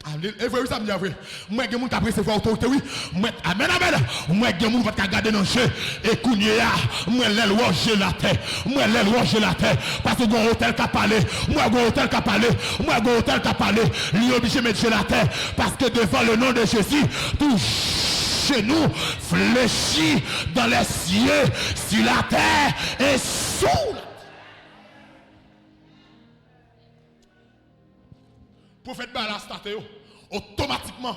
Ale, e vre, wi, sa m di a vre. Mwen gen moun k ap resevwa otorite, wi. Mwen, amèn, amèn. Mwen gen moun pa t ka gade nan je. E kounye a, mwen lè l wè je latè. Mwen lè l wè je latè. Paske gon otèl k ap pale. Mwen gon otèl k ap pale. Mwen gon otèl k ap pale. Li oblije met je latè. Paske devan le non de Jezi, tou jenou flechi dans les cieux, sur la terre et sous la terre. Pwofèt Baal a astate yo, otomatikman,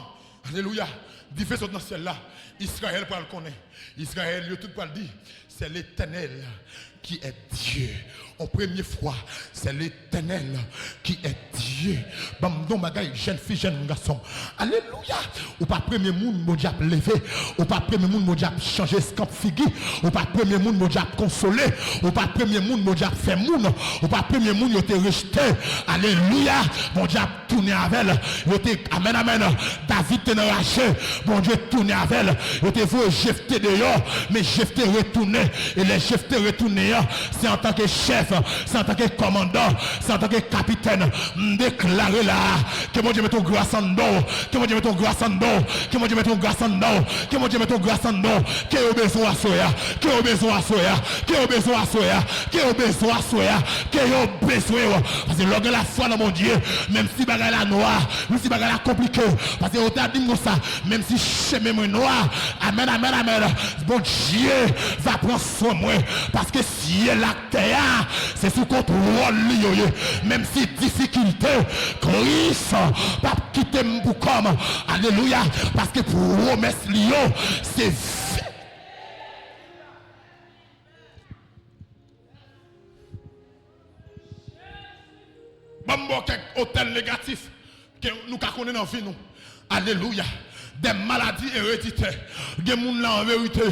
alelouya, dife sot nan syèl la. Izrayèl pral konnen. Izrayèl yo tout pral di, c'est l'Éternel qui est Dieu. An premye fwa, c'est l'Éternel qui est Dieu. Ban m yon bagay, jèn fi, jèn gason. Alelouya! Ou pa premye moun Bondye ap leve. Ou pa premye moun Bondye ap chanje eskanp figi. Ou pa premye moun Bondye ap konsole. Ou pa premye moun Bondye ap fè moun. Ou pa premye moun yo te rejte. Alelouya! Bondye ap tounen avè l. Yo te, amèn, amèn. David te nan raje. Bondye tounen avè l. Yo te voye Jefte deyò, men Jefte retounen. E lè Jefte retounen an, se antanke chèf, se antanke kòmandan, se antanke kapitèn. M deklare la, ke Bondye mete yon gras anndan w, ke Bondye mete yon gras anndan w, ke Bondye mete yon gras anndan w, ke Bondye mete yon gras anndan w, ke yo bezwen w aswè a, ke yo bezwen w aswè a, ke yo bezwen w aswè a, ke yo bezwen w aswè a, ke yo bezwen w. Paske lè w gen lafwa nan Bondye, menm si bagay la nwa, menm si bagay la konplike, paske yo ta di m konsa, menm si chemen mwen nwa, amèn, amèn, amèn, Bondye va pran swen mwen, paske syèl ak tè a, se sou kontwòl li yo ye. Menm si difikilte, Kris p ap kite m pou kò m. Alelouya, paske pwomès li yo, se vre. Ban m ba w kèk otèl negatif ke nou ka konnen nan vi nou. Alelouya. Des maladies héréditaires. Gen moun la an verite.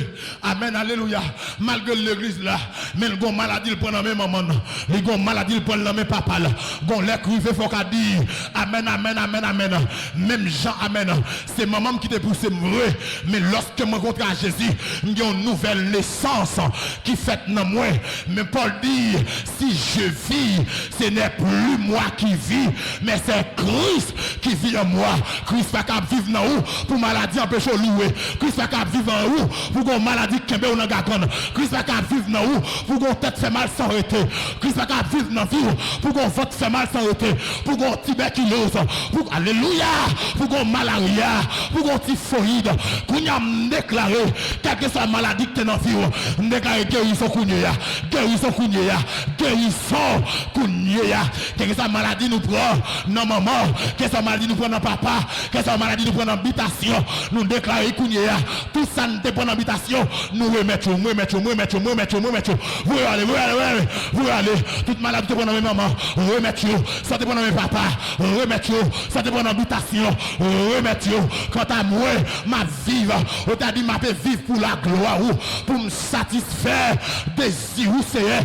Amèn, alelouya. Malgre l legliz la, men l gon maladi l pran nan men manman l. Li gon maladi l pran nan men papa l. Gon lè k rive fò w ka di, amèn, amèn, amèn, amèn. Menm jan, amèn. Se manman m ki te pouse m vre. Men lòske m rankontre a Jezi, m gen yon nouvèl nesans ki fèt nan mwen. Men Pòl di, si je vis, ce n'est plus moi qui vis, mais c'est Christ qui vit en moi. Kris pa ka ap viv nan ou pou maladi anpeche w louwe. Kris pa ka ap viv nan ou pou gon maladi kenbe w nan gagann. Kris pa ka ap viv nan ou pou gon tèt fè mal san rete. Kris pa ka ap viv nan vi w pou gon vant fè mal san rete. Pou gon tibèkiloz. Pou, alelouya, pou gon malarya. Pou gon tifoyid. Kounye a m deklare, kèlkeswa maladi ki te nan vi w, m deklare gerizon kounye a. Gerizon kounye a. Gerizon kounye a. Kèlkeswa maladi nou pran nan manman, kèlkeswa maladi nou pran nan papa, kèlkeswa maladi nou pran nan bitasyon, nou deklare kounye a. Tout sa n te pran nan bitasyon, nou remèt yo, m remèt yo, m remèt yo, m remèt yo, m remèt yo. Voye yo ale, voye yo ale, voye yo ale, voye yo ale. Tout maladi ou te pran nan men manman, remèt yo. Sa w te pran nan men papa, remèt yo. Sa w te pran nan bitasyon, remèt yo. Kanta mwen, m ap viv. Ou ta di, m ape viv pou laglwa ou, pou m satisfè dezi ou, Seyè.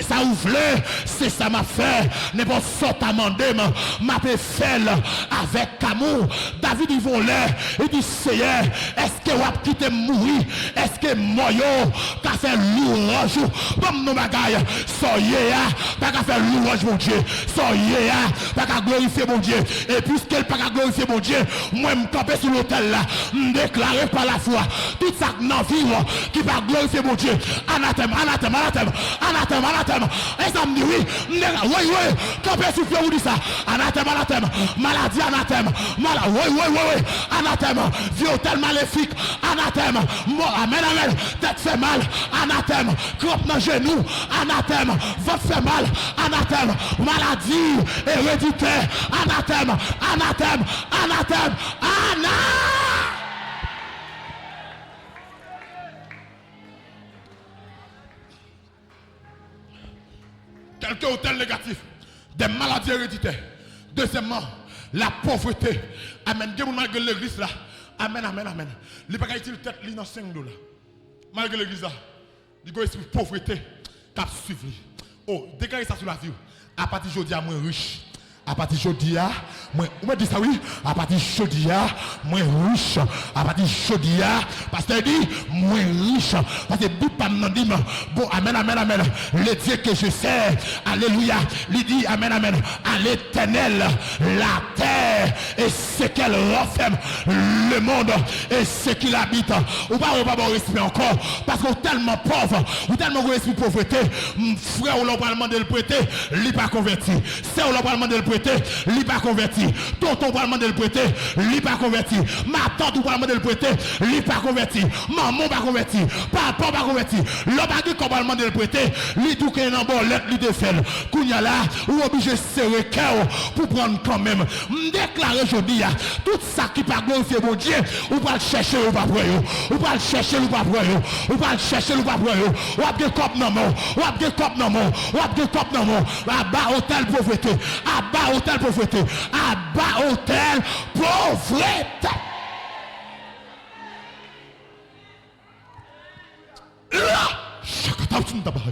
Sa ou vle, se sa m ap fè. Nenpòt sa w ta mande m, m ape fè l avèk amou. David rive yon lè, li di, Seyè, èske w ap kite m mouri? Èske mò yo ka fè lwanj ou? Ban m yon bagay, sa w ye a pa ka fè lwanj Bondye. Sa w ye a pa ka glorifye Bondye. E piske l pa ka glorifye Bondye, mwen, m kanpe sou lotèl la, m deklare pa lafwa, tout sa k nan vi w ki pa glorifye Bondye, anatèm, anatèm, anatèm, anatèm, anatèm. E sa m di wi, m deklare, woy, woy, kanpe sou pye w, di sa. Anatèm, anatèm. Maladi, anatèm. Mala-, woy, woy, woy, woy. Anatèm. Vye otèl malefik. Anatèm. Mò, amèn, amèn. Tèt fè mal. Anatèm. Kranp nan jenou. Anatèm. Vant fè mal. Anatèm. Maladi ereditè. Anatèm. Anatèm. Anatèm. Ana- Kèlke otèl negatif, des maladies héréditaires. Dezyèmman, la pauvreté. Amèn. Gen moun malgre legliz la. Amèn, amèn, amèn. Li pa ka itil tèt li nan senk dola. Malgre legliz la, li gen espri povrete k ap swiv li. Oh, deklare sa sou lavi w. Apati jodi a, mwen rich. Apati jodi a, mwen, ou mèt di sa wi. Apati jodi a, mwen rich. Apati jodi a, pastè di, mwen rich. Paske bout pa m nan di m, bon, amen, amen, amen. Le Dieu que je sers, alelouya. Li di, amen, amen. À l'Éternel, la terre et ce qu'elle renferme, le monde et ce qu'il habite. Ou pa wè, ou pa ba w respè ankò. Paske ou tèlman pòv, ou tèlman gen espri povrete. M, frè w la, ou pral mande l prete, li pa konvèti. Sè w la, ou pral mande l prete, li pa konvèti. Tonton w pral mande l prete, li pa konvèti. Matant ou pral mande l prete, li pa konvèti. Manman w pa konvèti. Papa w pa konvèti. Lè w pa gen kòb, w pral mande l prete, li di w ke nan bòlèt li te fè l. Kounye a la, ou oblije sere kè w pou pran kanmenm. M deklare jodi a, tout sa ki pa glorifye Bondye, ou pral chèche yo, ou p ap wè yo. Ou pral chèche l, ou p ap wè yo. Ou pral chèche l, ou p ap wè yo. W ap gen kòb nan men w. W ap gen kòb nan men w. W ap gen kòb nan men w. Aba otèl povrete. Aba otèl povrete. Aba otèl povrete. La! Shakatasundabaha.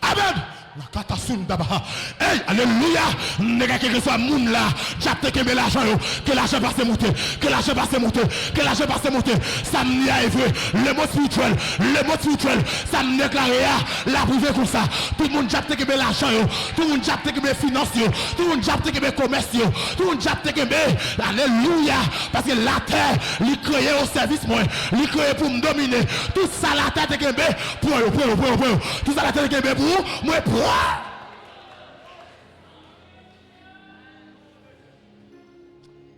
Amen! Nakatasundabaha. Hey, alelouya! Nèg, kèlkeswa moun la, dyab te kenbe lajan yo. Ke lajan pase moute. Ke lajan pase moute. Ke lajan pase moute. Sa m li a e vre. Le mond espirityèl. Le mond espirityèl. Sa m deklare a, l ap rive konsa. Tout moun dyab te kenbe lajan yo. Tout moun dyab te kenbe finans yo. Tout moun dyab te kenbe komès yo. Tout moun dyab te kenbe. Alelouya! Paske latè, li kreye o sèvis mwen. Li kreye pou m domine. Tout sa latè te kenbe, pran yo, pran yo, pran yo, pran yo. Tout sa latè te kenbe pou ou, mwen pran.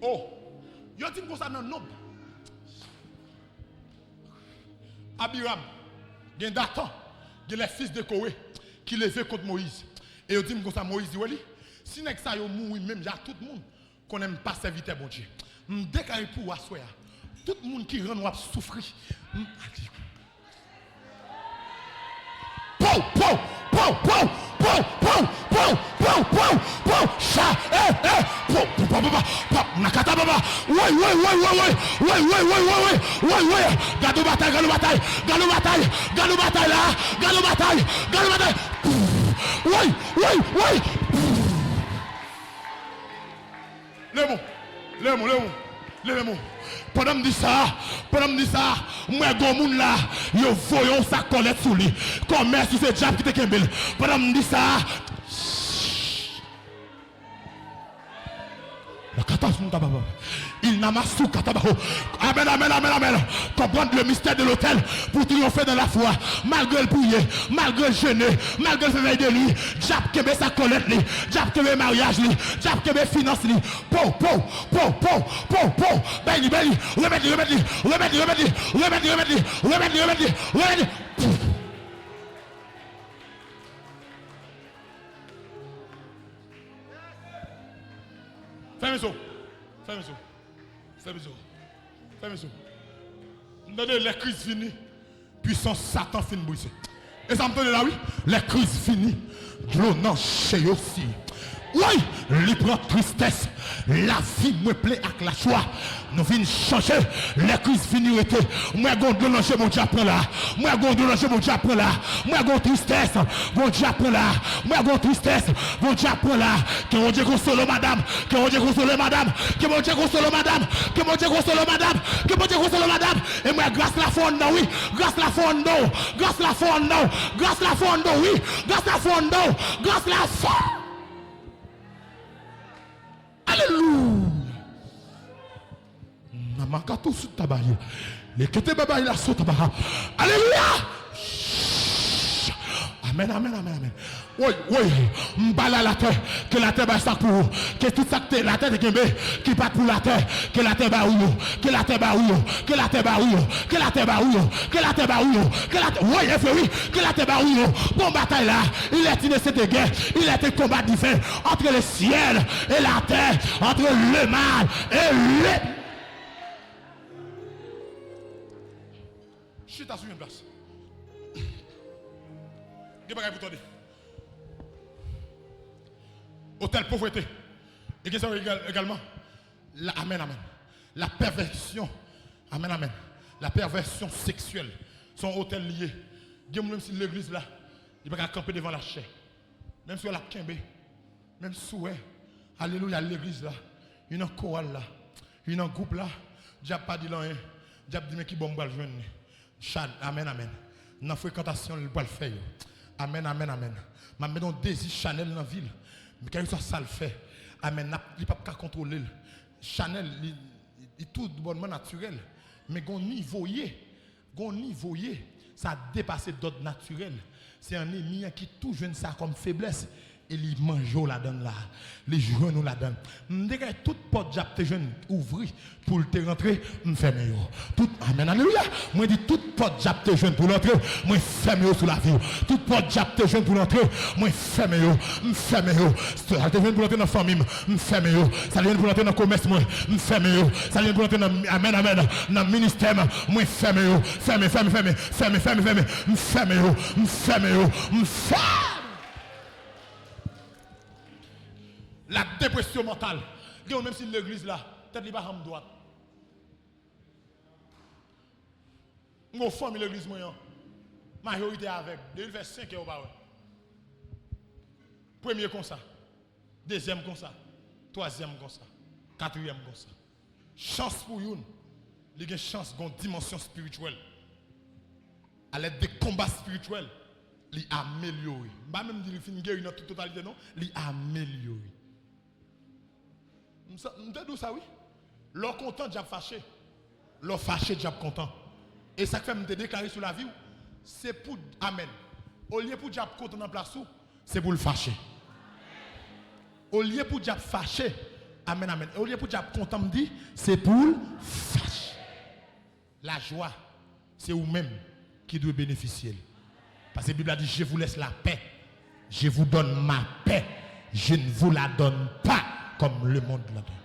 Oh, yo di m konsa nan nonb. Abiram, gen Datan, gen les fils de Koré ki leve kont Moyiz. E yo di m konsa, Moyiz di, wè li, si nèg sa yo mouri menm jan ak tout moun, konnen m pa sèvitè Bondye. M deklare pou ou aswè a, tout moun ki rann w ap soufri, m, pow, pow, pow, pow, pow, pow, pow, pow, pow, pow, pow, cha, eh, eh, pow, pow, pow, pow, pow, nakata baba, woy, woy, woy, woy, woy, woy, woy, woy, woy, woy, woy, gade yon batay, gade yon batay, gade yon batay, gade yon batay la, gade yon batay, gade yon batay, woy, woy, woy. Leve w, leve w, leve w, leve w. Pandan m di sa, pandan m di sa, m wè gon moun la, yo voye yon sak kòlèt sou li. Kòmès li se dyab ki te kenbe l. Pandan m di sa, Lakatasuntababa. Il namasu katabaho. Amen, amen, amen, amen. Comprendre le mystère de l'autel pour triompher dans la foi. Malgré l priye, malgré l jene, malgré l fè vèy de nwi, dyab kenbe sa kòlèt li, dyab kenbe maryaj li, dyab kenbe finans li. Po, po, po, po, po, po. Bay li, bay li, remèt li, remèt li, remèt li, remèt li, remèt li, remèt li, remèt li, remèt li, remèt li. Fèmen zo. Fèmen zo. Fèmen zo. Fèmen zo. M tande lè Kris vini, pwisans Satan fin brize. E sa m tande la wi. Lè Kris vini, dlo nan je yo siye. Woy! Li pran tristès. Lavi mwen plen ak lajwa. Nou vin chanje. Lè Kris vini rete. M wè gon dlo nan je Bondye ap pran la. M wè gon dlo nan je Bondye ap pran la. M wè gon tristès. Bondye ap pran la. M wè gon tristès. Bondye ap pran la. Ke Bondye konsole w madanm. Ke Bondye konsole w madanm. Ke Bondye konsole w madanm. Ke Bondye konsole w madanm. Ke Bondye konsole w madanm. E m wè gras la fè w anndan wi. Gras la fè w anndan w. Gras la fè w anndan w. Gras la fè w anndan w wi. Gras la fè w anndan w. Gras la fè. Alelouya. Namakato sou tabaye. Lekete babayi la sou tabaha. Alelouya. Amen, amen, amen, amen. Woy, woy. M pale a latè. Ke latè bay sa k pou ou. Ke tout sa k te latè te kenbe, ki pa t pou latè. Ke latè ba ou yo. Ke latè ba ou yo. Ke latè ba ou yo. Ke latè ba ou yo. Ke latè ba ou yo. Ke latè, woy, e vre wi. Ke latè ba ou yo. Bon batay la. Il est une sainte guerre. Il est un combat divin entre le ciel et la terre, entre le mal et le. Chita sou yon plas. Gen bagay pou tande. Otèl povrete. E gen sa egal, egalman. La, amen, amen. La pèvèsyon. Amen, amen. La pèvèsyon seksyèl. Se yon otèl li ye. Gen moun menm si legliz la, li pa ka kanpe devan lachè. Menm si w wè l ap kenbe. Menm si w wè, alelouya, legliz la, li nan koral la, li nan gwoup la, dyab pa di l anyen. Dyab di, men ki bò m pral jwenn li. Chan, amèn, amèn. Nan frekantasyon l pral fè yo. Amèn, amèn, amèn. M ap mete yon dezi chanèl nan vi l. Men kèlkeswa sa l fè, amèn, n ap, li p ap ka kontwole l. Chanèl, li, li tou bònman natirèl. Men gon nivo ye. Gon nivo ye, sa depase dòd natirèl. Se ènmi an ki tou jwenn sa kòm feblès, e li manje w ladan l la. Li jwenn ou ladan l. M degaje tout pòt dyab te jwenn ouvri pou l te rantre, m fèmen yo. Tout, amèn, alelouya. Mwen di tout pòt dyab te jwenn pou l antre, mwen fèmen yo sou lavi w. Tout pòt dyab te jwenn pou l antre, mwen fèmen yo. M fèmen yo. Sa te jwenn pou l antre nan fanmi m, m fèmen yo. Sa te jwenn pou l antre nan komès mwen, m fèmen yo. Sa te jwenn pou l antre nan, amèn, amèn, nan ministè m, mwen fèmen yo. Fèmen, fèmen, fèmen, fèmen, fèmen, fèmen. M fèmen yo, m fèmen yo, m fèmen. La dépression mentale. Gen yon menm si legliz la, tèt li pa janm dwat. M gon fanmi legliz mwen an, majorite avèg. Depi l fè senk è ou pa wè. Premye konsa, dezyèm konsa, twazyèm konsa, katriyèm konsa. Chans pou youn, li gen chans gon dimansyon espirityèl. Alèd de konba espirityèl, li amelyore. M pa menm di li fin geri nan tout totalite non, li amelyore. M sa- m te di w sa wi. Lè w kontan, dyab fache. Lè w fache, dyab kontan. E sa k fè m te deklare sou lavi w, se pou, amèn. Olye pou dyab kontan nan plas ou, se pou l fache. Olye pou dyab fache, amèn, amèn. Olye pou dyab kontan, m di, se pou l fache. Lajwa, se ou menm ki dwe benefisye l. Paske Bib la di, je vous laisse la paix, je vous donne ma paix, je ne vous la donne pas comme le monde la donne.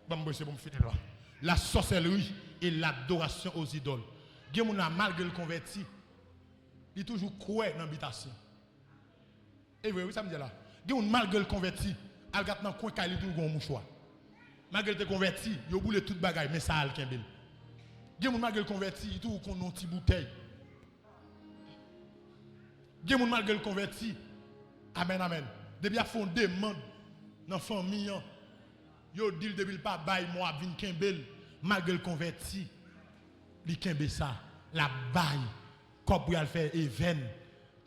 Ban m prese pou m fini la. La sorcellerie et l'adoration aux idoles. Gen moun la, malgre l konvèti, li toujou kwè nan bitasyon. E vre wi sa m di a la. Gen moun malgre l konvèti, al gad nan kwen kay li toujou gen yon mouchwa. Malgre l te konvèti, yo boule tout bagay, men sa a l kenbe l. Gen moun malgre l konvèti, li toujou konn yon ti boutèy. Gen moun malgre l konvèti, amèn, amèn. Depi y ap fè yon demann nan fanmi an, yo di l depi l pa bay, mò ap vin kenbe l. Malgre l konvèti, li kenbe sa, l ap bay. Kòb pou y al fè evèn,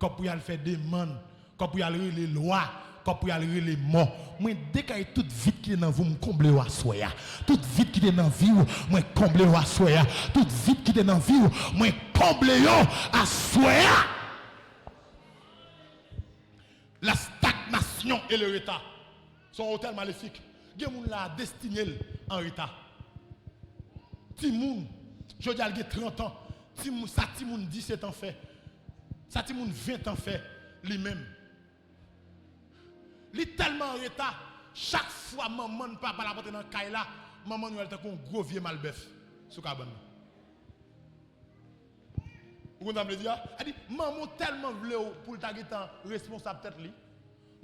kòb pou y al fè demann, kòb pou y al rele lwa, kòb pou y al rele mò. Mwen degaje tout vid ki te nan vi w, m konble yo aswè a. Tout vid ki te nan vi w, mwen konble yo aswè a. Tout vid ki te nan vi w, mwen konble yo aswè a. La stagnation et le retard sont un hôtel maléfique. Gen moun la destine l an reta. Timoun, jodi a l gen trant an. Timoun, sa timoun disèt an fè, sa timoun ven an fè, li menm. Li tèlman an reta, chak fwa manman n papa l ap antre nan kay la, manman n wè l tankou yon gwo vye malbèf sou kabann nan. Ou konn sa m vle di a? Sa di, manman w tèlman vle w pou l ta gentan responsab tèt li.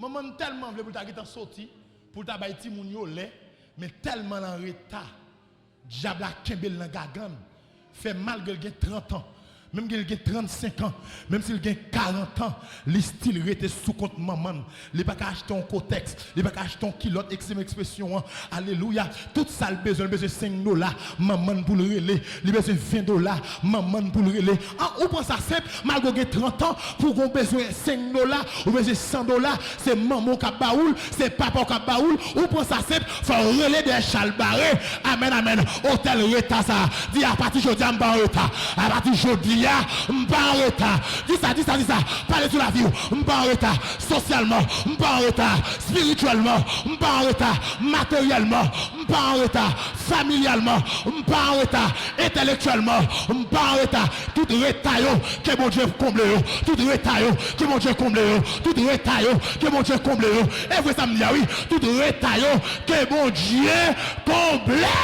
Manman n tèlman vle pou l ta gentan soti, pou l ta bay timoun yo lè, men tèlman l an reta, dyab la kenbe l nan gagann, fè malgre l gen trant an, menm si l gen trannsenk an, menm si l gen karant an, li still rete sou kont manman l. Li pa ka achte yon kotèks, li pa ka achte yon kilòt, ekseye m ekspresyon an. Alelouya. Tout sa l bezwen, l bezwen senk dola, manman l pou l rele. Li bezwen ven dola, manman l pou l rele. An, ou pran sa senp, malgre w gen trant an, pou w gen bezwen senk dola, ou bezwen san dola, se manman w k ap ba ou l, se papa w k ap ba ou l, ou pran sa senp, fò w rele dèyè chalbare. Amèn, amèn. Otèl reta sa a, di, apati jodi a, m pa an reta. Apati jodi a, m pa an reta. Di sa, di sa, di sa. Pale sou lavi w. M pa an reta. Sosyalman, m pa an reta. Espirityèlman, m pa an reta. Materyèlman, m pa an reta. Familyalman, m pa an reta. Entèlektyèlman, m pa an reta. Tout reta yo, ke Bondye konble yo. Tout reta yo, ke Bondye konble yo. Tout reta yo, ke Bondye konble yo. E vre sa m di a, wi. Tout reta yo, ke Bondye konble.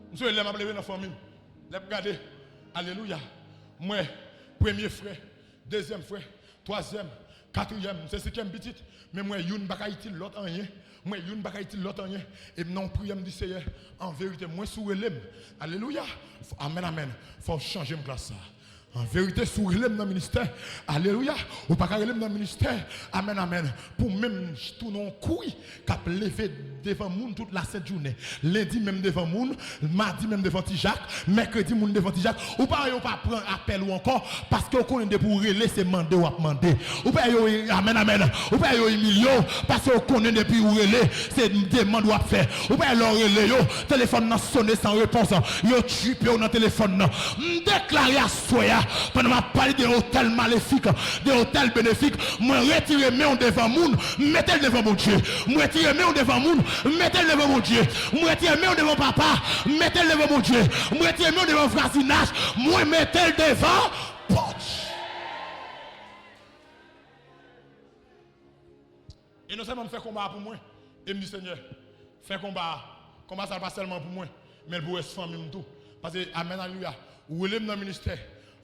M sonje lè m ap leve nan fanmi m, lè m gade, alelouya, m wè premye frè, dezyèm frè, twazyèm, Katriyèm, se senkyèm pitit. Men m wè youn pa ka itil lòt anyen. M wè youn pa ka itil lòt anyen. E m nan yon priyè, m di, Seyè, an verite, mwen si w rele m. Alelouya. F-, amèn, amèn. Fò w chanje m klas sa. An verite, si w rele m nan ministè, alelouya, ou pa ka rele m nan ministè, amèn, amèn, pou menm tounen yon kouri k ap leve devan moun tout lasent jounen. Lendi menm devan moun, madi menm devan Ti Jak, mèkredi moun devan Ti Jak. Ou pa wè yo pa pran apèl ou ankò, paske yo konnen depi w rele, se mande w ap mande. Ou pa wè yo, amèn, amèn, ou pa wè yo imilye w, paske yo konnen depi w rele, se demann w ap fè. Ou pa wè lè w rele yo, telefòn nan sonnen san repons. Yo tchipe w nan telefòn nan. M deklare aswè a, pandan m ap pale de otèl malefik, de otèl benefik, mwen retire men w devan moun, m mete l devan Bondye. M retire men w devan moun, m mete l devan Bondye. M retire men w devan papa, m mete l devan Bondye. M retire men w devan vwazinaj, mwen mete l devan Bondye. E non sèlman m fè konba a pou mwen, e m di, Senyè, fè konba a. Konba sa a pa sèlman pou mwen, men l pou rès fanmi m tou. Paske, amèn, alelouya, ou rele m nan ministè,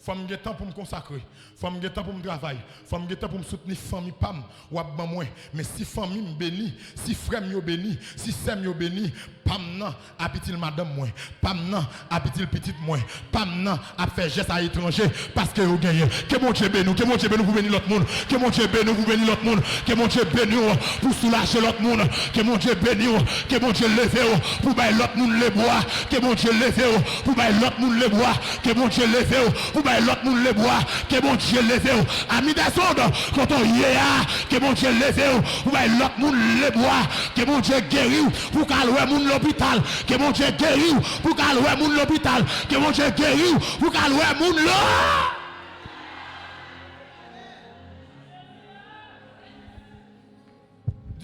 fò m gen tan pou m konsakre, fò m gen tan pou m travay, fò m gen tan pou m soutni fanmi pa m w ap ban mwen. Men si fanmi m beni, si frè m yo beni, si sè m yo beni, pa m nan ap itil madanm mwen, pa m nan ap itil pitit mwen, pa m nan ap fè jès a etranje, paske yo genyen. Ke Bondye beni w, ke Bondye beni w pou beni lòt moun, ke Bondye beni w pou beni lòt moun, ke Bondye beni w pou soulaje lòt moun, ke Bondye beni w, ke Bondye leve w pou bay lòt moun lebwa, ke Bondye leve w pou bay lòt moun lebwa, ke Bondye leve w pou bay lòt moun lebwa, ke Bondye leve w. Ami dèzòd, kote w ye a, ke Bondye leve w pou bay lòt moun lebwa, ke Bondye geri w pou w ka al wè moun lopital, ke Bondye geri w pou w ka al wè moun lopital, ke Bondye geri w pou w ka al wè moun lo.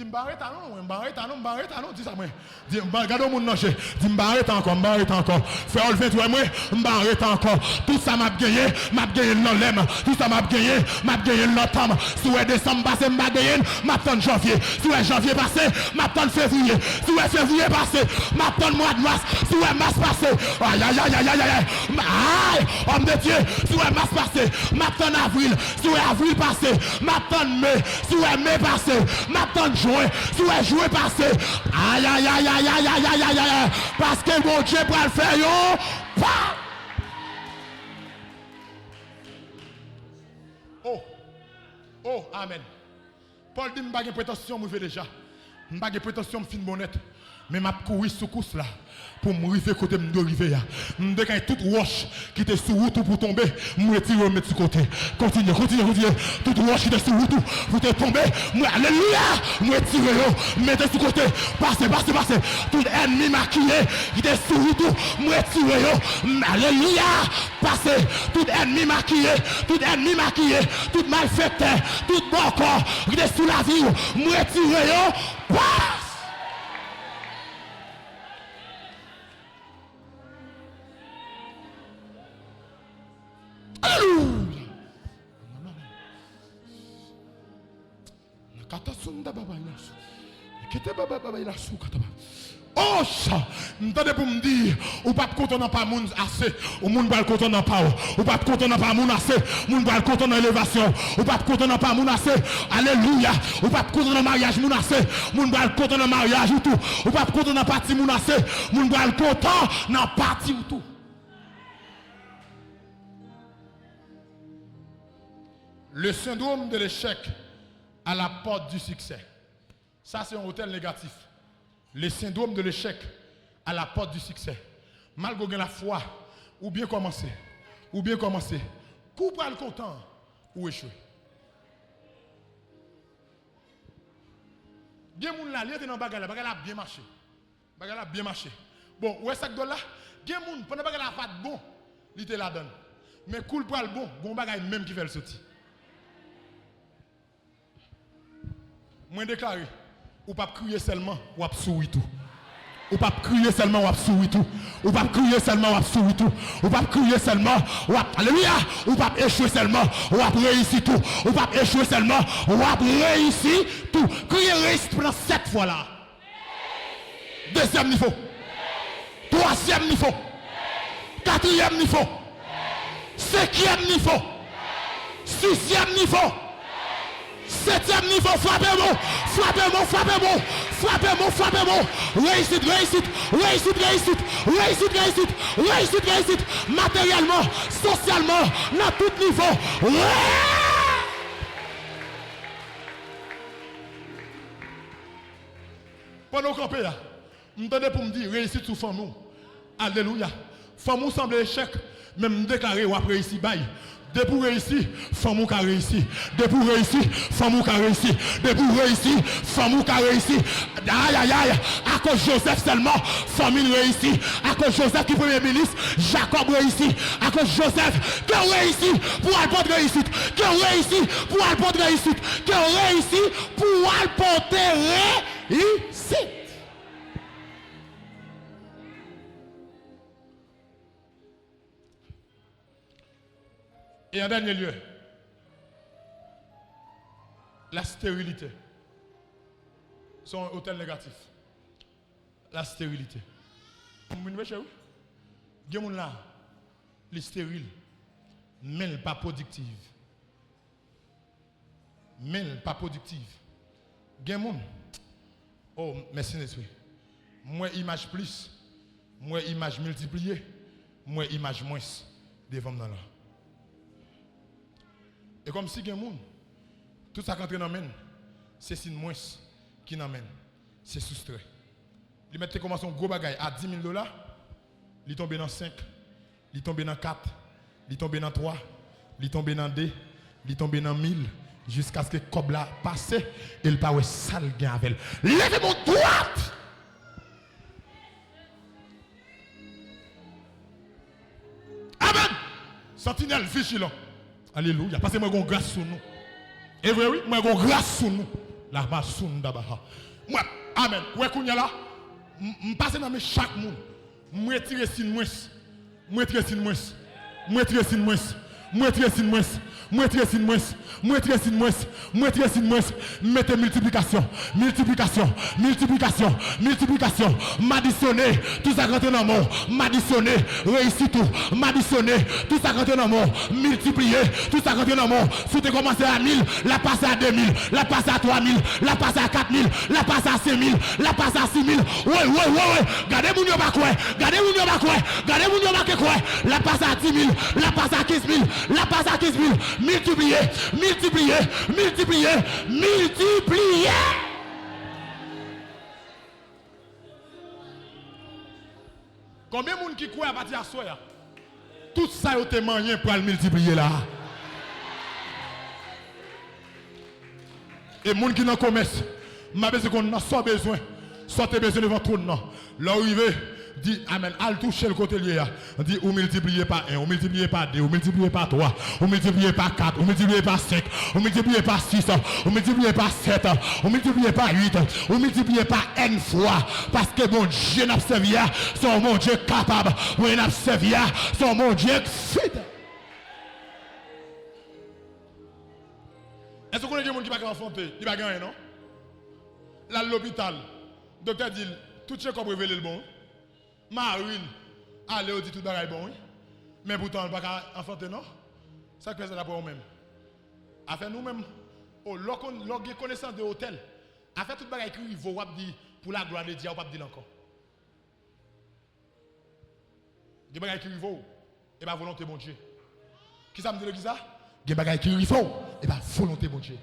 Di, "M pa anreta non, mwen, m pa anreta non, m pa anreta non," di sa mwen. Di, "M pa," gade yon moun nan je. Di, "M pa anreta ankò, m pa anreta ankò." Frè Olven, ou wè mwen, "M pa anreta ankò. Tout sa m ap genyen, m ap genyen l nan lè m. Tout sa m ap genyen, m ap genyen l nan tan m. Si w wè desanm pase, m pa genyen l, m ap tann janvye. Si w wè janvye pase, m ap tann fevriye. Si w wè fevriye pase, m ap tann mwa mas. Si w wè mas pase, ay, ay, ay, ay, ay, ay, ay, ay, òm de Dye, si w wè mas pase, m ap tann avril. Si w wè avril pase, m ap tann me. Si w wè me pase, m ap tann jwen. Si w wè jwen pase, ay, ay, ay, paske Bondye pral fè yon pa. Oh, oh, amèn. Pòl di, "M pa gen pretansyon, m rive deja. M pa gen pretansyon, m fin bon nèt. Men m ap kouri sou kous la pou m rive kote m dwe rive a. M degaje tout wòch ki te sou wout ou pou tonbe, m retire yo, m met sou kote." Kontinye, kontinye, kontinye. Tout wòch ki te sou wout ou pou te tonbe, m, alelouya, m retire yo, m mete sou kote. Pase, pase, pase. Tout ènmi makiye ki te sou wout ou, m retire yo. M, alelouya. Pase, tout ènmi makiye, tout ènmi makiye, tout malfektè, tout bòkò ki te sou lavi w, m retire yo. Pase. Alelouya. Nakata sunda baba ilasu. Kete baba baba ilasu kataba. Oh, sa. M tande pou m di, ou p ap kontan nan pa moun ase. Ou moun pral kontan nan pa w. Ou p ap kontan nan pa moun ase. Moun pral kontan nan elevasyon. Ou p ap kontan nan pa moun ase. Alelouya. Ou p ap kontan nan maryaj moun ase. Moun pral kontan nan maryaj ou tou. Ou p ap kontan nan pati moun ase. Moun pral kontan nan pati ou tou. Le syndrome de l'échec à la porte du succès. Sa se yon otèl negatif. Le syndrome de l'échec à la porte du succès. Malgre w gen lafwa, ou byen kòmanse. Ou byen kòmanse. Kou pral kontan, ou echwe. Gen moun la, li rete nan bagay la, bagay la ap byen mache. Bagay la ap byen mache. Bon, ou wè sa k dwòl la? Gen moun, pandan bagay la pa t bon, li te ladan l. Men kou l pral bon, gon bagay menm ki fè l soti. Mwen deklare, ou p ap kriye sèlman, w ap souri tou. Ou p ap kriye sèlman, w ap souri tou. Ou p ap kriye sèlman, w ap souri tou. Ou p ap kriye sèlman, w ap, alelouya, ou p ap echwe sèlman, w ap reyisi tou. Ou p ap echwe sèlman, w ap reyisi tou. Kriye reyisi pandan sèt fwa la. Dezyèm nivo. Twazyèm nivo. Katriyèm nivo. Senkyèm nivo. Sizyèm nivo. Setyèm nivo, frape mwen, frape mwen, frape mwen, frape mwen, frape mwen. Reyisit, reyisit, reyisit, reyisit, reyisit, reyisit, reyisit, reyisit, materyèlman, sosyalman, nan tout nivo. Re- Pandan w kanpe a, m tande pou m di reyisit sou fanmi w. Alelouya. Fanmi w sanble echèk, men m deklare w ap reyisi bay. Depi w reyisi, fanmi w ka reyisi. Depi w reyisi, fanmi w ka reyisi. Depi w reyisi, fanmi w ka reyisi. Ayayay, akoz Jozèf sèlman, fanmi l reyisi. Akoz Jozèf ki premye minis, Jakòb reyisi. Akoz Jozèf, ke w reyisi pou w al pote reyisit. Ke w reyisi pou w al pote reyisit. Ke w reyisi pou w al pote reyisit. E an dènye lye, la sterilite. Se yon otèl negatif. La sterilite. M vin peche, wi. Gen moun la, li steril, men l pa pwodiktiv. Men l pa pwodiktiv. Gen moun, oh, mèsi Sentespri. M wè imaj plis, m wè imaj miltipliye, m wè imaj mwens devan m nan la. E kòmsi gen moun, tout sa k antre nan men l, se siy mwens ki nan men l, se soustrè. Li mèt te kòmanse yon gwo bagay a di mil dola, li tonbe nan senk, li tonbe nan kat, li tonbe nan twa, li tonbe nan de, li tonbe nan mil, jiskaske kòb la pase e l pa wè sa l gen avè l. Leve men w dwat! Amèn! Santinèl vijilan. Alelouya. Paske mwen gon gras sou nou. E vre, wi, mwen gon gras sou nou. La masoun dabaha. Mwen, amèn. Wè kounye a la, m, m pase nan men chak moun. M retire siy mwens. M retire siy mwens. M retire siy mwens. M retire siy mwens. M retire siy mwens. M retire siy mwens. M retire siy mwens. M mete miltiplikasyon. Miltiplikasyon. Miltiplikasyon. Miltiplikasyon. M adisyone tout sa k rantre nan men w. M adisyone reyisit ou. M adisyone tout sa k rantre nan men w. Miltipliye tout sa k rantre nan men w. Si w te kòmanse a mil, l ap pase a de mil, l ap pase a twa mil, l ap pase a kat mil, l ap pase a senk mil, l ap pase a sis mil. Woy, woy, woy, woy. Gade moun yo pa kwè. Gade moun yo pa kwè. Gade moun yo manke kwè. L ap pase a di mil. L ap pase a kenz mil. L ap pase a kenz mil. Miltipliye. Miltipliye. Miltipliye. Miltipliye. Konbyen moun ki kwè apati aswè a, tout sa yo te manyen pral miltipliye la a? E moun ki nan komès, m pa bezwen konn nan sa w bezwen, sa w te bezwen devan twòn nan. Lè w rive, di amèn. Al touche l kote l ye a. Di, ou miltipliye pa en, ou miltipliye pa de, ou miltipliye pa twa, ou miltipliye pa kat, ou miltipliye pa senk, ou miltipliye pa sis, ou miltipliye pa sèt, ou miltipliye pa uit, ou miltipliye pa n fwa. Paske Bondye n ap sèvi a, se yon Bondye kapab. Bondye n ap sèvi a, se yon Bondye k fidèl. Èske w konnen gen moun ki pa ka anfante? Li pa gen anyen, non. L al lopital. Doktè di l, tout chekòp revele l bon, wi. Mari l ale, yo di tout bagay bon, wi. Men poutan, l pa ka anfante, non. Sa k fè sa, daprè w menm? Afè nou menm, o, lè w konn, lè w gen konesans de otèl, afè tout bagay ki rive w, w ap di, pou laglwa de Dye a, w p ap di l ankò. Gen bagay ki rive w, e pa volonte Bondye. Kisa m di legliz la? Gen bagay ki rive w, e pa volonte Bondye.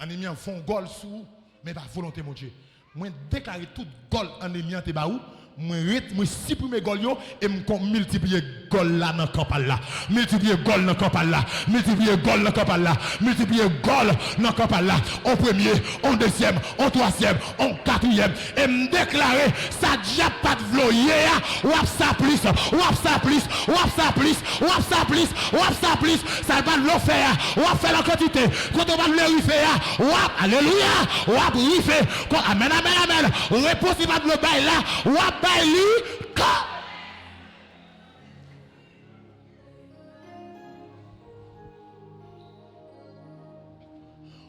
Anemi an fè yon gòl sou ou, men e pa volonte Bondye. Mwen deklare tout gòl anemi an te ba ou, mwen ret, mwen siprime gòl yo, e m kon miltipliye gòl la nan kanpal la. Miltipliye gòl nan kanpal la. Miltipliye gòl nan kanpal la. Miltipliye gòl nan kanpal la. On premye, on dezyèm, on twazyèm, on katriyèm. E m deklare, sa dyab pa t vle w ye a, w ap sa plis, w ap sa plis, w ap sa plis, w ap sa plis, w ap sa plis. Sa l pa t vle w fè a, w ap fè l an kantite. Kote w pa t vle rive a, w ap, alelouya, w ap rive. Kon, amèn, amèn, amèn. Repons li pa t vle w bay la, w ap bay li kan.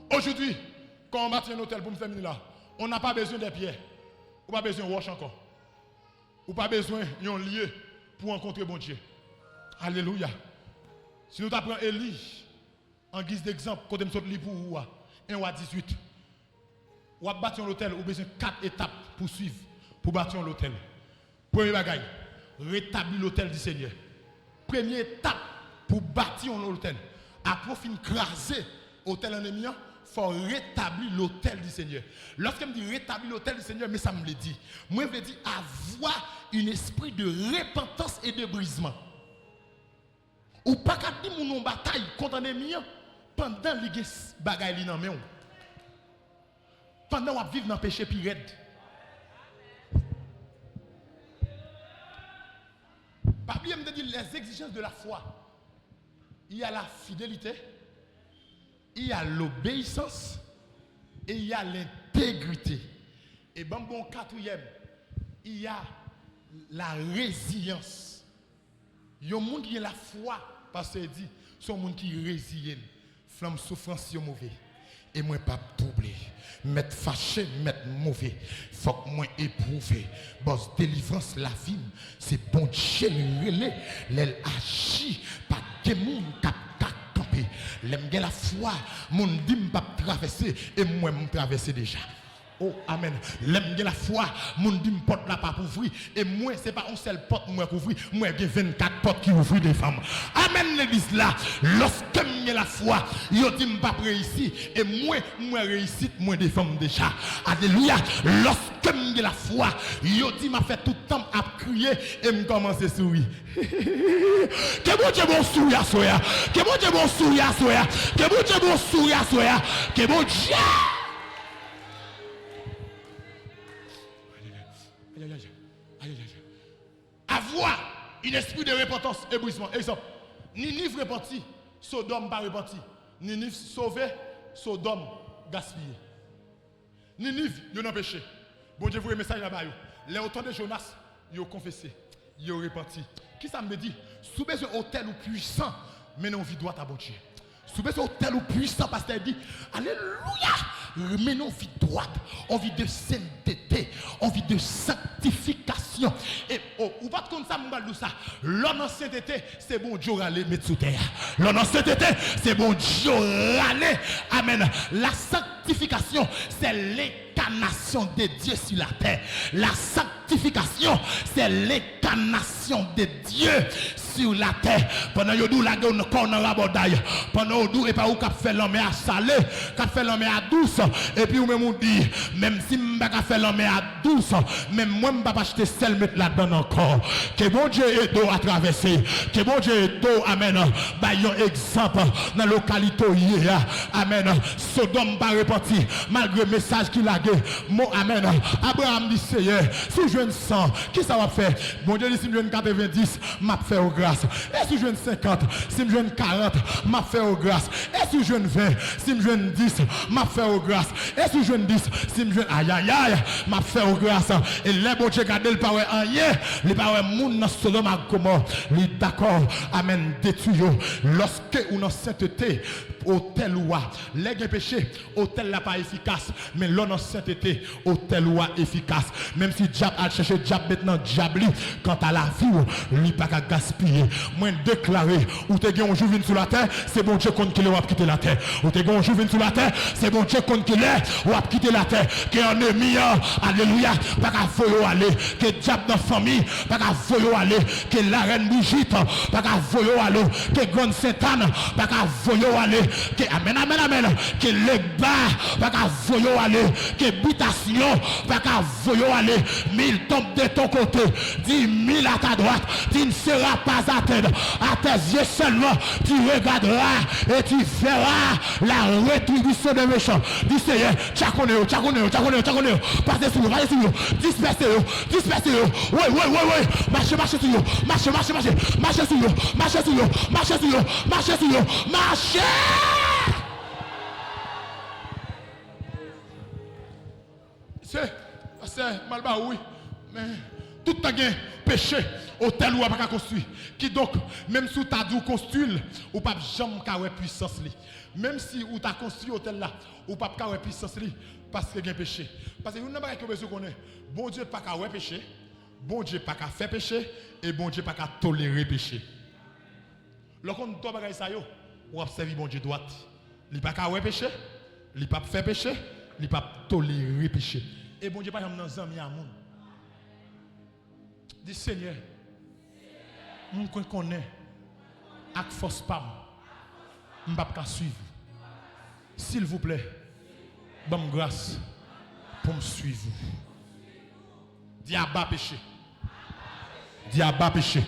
Aujourd'hui, quand on bâtit un autel pou m fèmini la, on n'a pas besoin des pierres. Ou pa bezwen wòch ankò. Ou pa bezwen yon lye pou rankontre Bondye. Alelouya. Si nou ta pran Eli, An giz degzanp, kote m sot li pou ou a, en Wa dizuit. W ap bati yon lotèl, ou bezwen kat etap pou swiv pou bati yon lotèl. Premye bagay, retabli lotèl di Senyè. Premye etap pou bati yon lotèl. Apre w fin kraze otèl annemi an, fò w retabli lotèl di Senyè. Lòske m di retabli lotèl di Senyè, men sa m vle di. Mwen vle di avoir un esprit de repentance et de brisement. Ou pa ka di moun yon batay kont annemi an pandan li gen s- bagay li nan men w. Pandan w ap viv nan peche pi rèd. Pa bliye m te di les exigences de la foi. Il y a la fidélité, il y a l'obéissance et il y a l'intégrité. E ban m bon katriyèm, il y a la résilience. Yon moun ki gen lafwa, pastè di, se yon moun ki reziye l. Flanm soufrans yo move, e mwen p ap twouble. Mèt fache, mèt move, fòk mwen epwouve. Bòs delivrans lavi m, se Bondye l rele. Lè l aji, pa gen moun k ap ka kanpe. Lè m gen lafwa, moun di m p ap travèse, e m wè m travèse deja. O, amèn. Lè m gen lafwa, moun di m pòt la p ap ouvri, e mwen, se pa yon sèl pòt m wè k ouvri, m wè gen vennkat pòt ki ouvri devan m. Amèn, legliz la. Lòske m gen lafwa, yo di m p ap reyisi, e mwen, m wè reyisit mwen devan m deja. Alelouya. Lòske m gen lafwa, yo di m ap fè tout tan m ap kriye, e m kòmanse souri. Ke Bondye ba w souri aswè a. Ke Bondye ba w souri aswè a. Ke Bondye ba w souri aswè a. Ke Bondye. Avoir un esprit de repentance et brisement. Egzanp, Niniv repanti, Sodòm pa repanti. Niniv sove, Sodòm gaspiye. Niniv, yo nan peche. Bondye voye mesaj la ba yo. Lè yo tande Jonas, yo konfese, yo repanti. Kisa m vle di? Si w bezwen otèl ou pwisan, mennen yon vi dwat a Bondye. Si w bezwen otèl ou pwisan, pastè di, alelouya! Mennen yon vi dwat, yon vi de sentete, yon vi de sanktifikasyon. E, o, ou pa t konn sa, m pral di w sa. Lè w nan sentete, se Bondye w rale met sou tè a. Lè w nan sentete, se Bondye w rale. Amèn. La sanctification, c'est l'incarnation de Dieu sur la terre. La sanctification, c'est l'incarnation de Dieu sur la terre. Pandan yo di w lage w nan kò w nan rabòday, pandan yo di w e pa ou k ap fè lanmè a sale, k ap fè lanmè a dous, epi ou menm ou di, menm si m pa ka fè lanmè a dous, men mwen m p ap achte sèl met ladann ankò. Ke Bondye ede w a travèse. Ke Bondye ede w, amèn, bay yon egzanp nan lokalite w ye a. Amèn. Sodòm pa repanti malgre mesaj ki lage. Mo, amèn. Abraram di, Seyè, si w jwenn san, kisa w ap fè? Bondye di, si m jwenn katrevenndis, m ap fè w gras. E si w jwenn senkant, si m jwenn karant, m ap fè w gras. E si w jwenn ven, si m jwenn dis, m ap fè w gras. E si w jwenn dis, si m jwenn, ayayay, m ap fè w gras. E lè Bondye gade, l pa wè anyen, li pa wè moun nan Sodòm ak Gomò, li dakò, amèn, detwi yo. Lòske ou nan sentete, otèl ou a, lè gen peche, otèl la pa efikas, men lè w nan sentete, otèl ou a efikas. Menm si dyab al chèche dyab met nan dyab li, kanta lavi w, li pa ka gaspiye. Mwen deklare, ou te gen yon jou vin sou latè, se Bondye konn kilè w ap kite latè. Ou te gen yon jou vin sou latè, se Bondye konn kilè w ap kite latè. Ke annemi an, alelouya, pa ka voye w ale. Ke dyab nan fanmi pa ka voye w ale. Ke larèn Brijit pa ka voye w ale. Ke grann Sentàn pa ka voye w ale. Ke, amèn, amèn, amèn. Ke legba pa ka voye w ale. Ke bitasyon pa ka voye w ale. Mille tombent de ton côté, dix mille à ta droite, tu ne seras pas atteint. À tes yeux seulement, tu regarderas et tu verras la rétribution des méchants. Di, Seyè, tchakonnen yo, tchakonnen yo, tchakonnen yo, tchakonnen yo. Pase sou yo, pase sou yo. Dispèse yo, dispèse yo. Woy, woy, woy, woy. Mache, mache sou yo. Mache, mache, mache. Mache sou yo, mache sou yo, mache sou yo, mache sou yo. Mache! Se, pastè, m al ba ou, wi. Men, tout tan gen peche, otèl ou a pa ka konstwi. Kidonk, menm si w ta di w konstwi l, ou p ap janm ka wè pwisans li. Menm si ou ta konstwi otèl la, ou p ap ka wè pwisans li, paske gen peche. Paske youn nan bagay ke w bezwen konnen, Bondye pa ka wè peche, Bondye pa ka fè peche, e Bondye pa ka tolere peche. Lè w konn twa bagay sa yo, W ap sèvi Bondye dwat. Li pa ka wè peche, li p ap fè peche, li p ap tolere peche. E Bondye pa janm nan zanmi a moun. Di, Senyè, m kwè konnen ak fòs pa m, m p ap ka swiv ou. Silvouplè, ban m gras pou m swiv ou. Di, aba peche. Di, aba peche.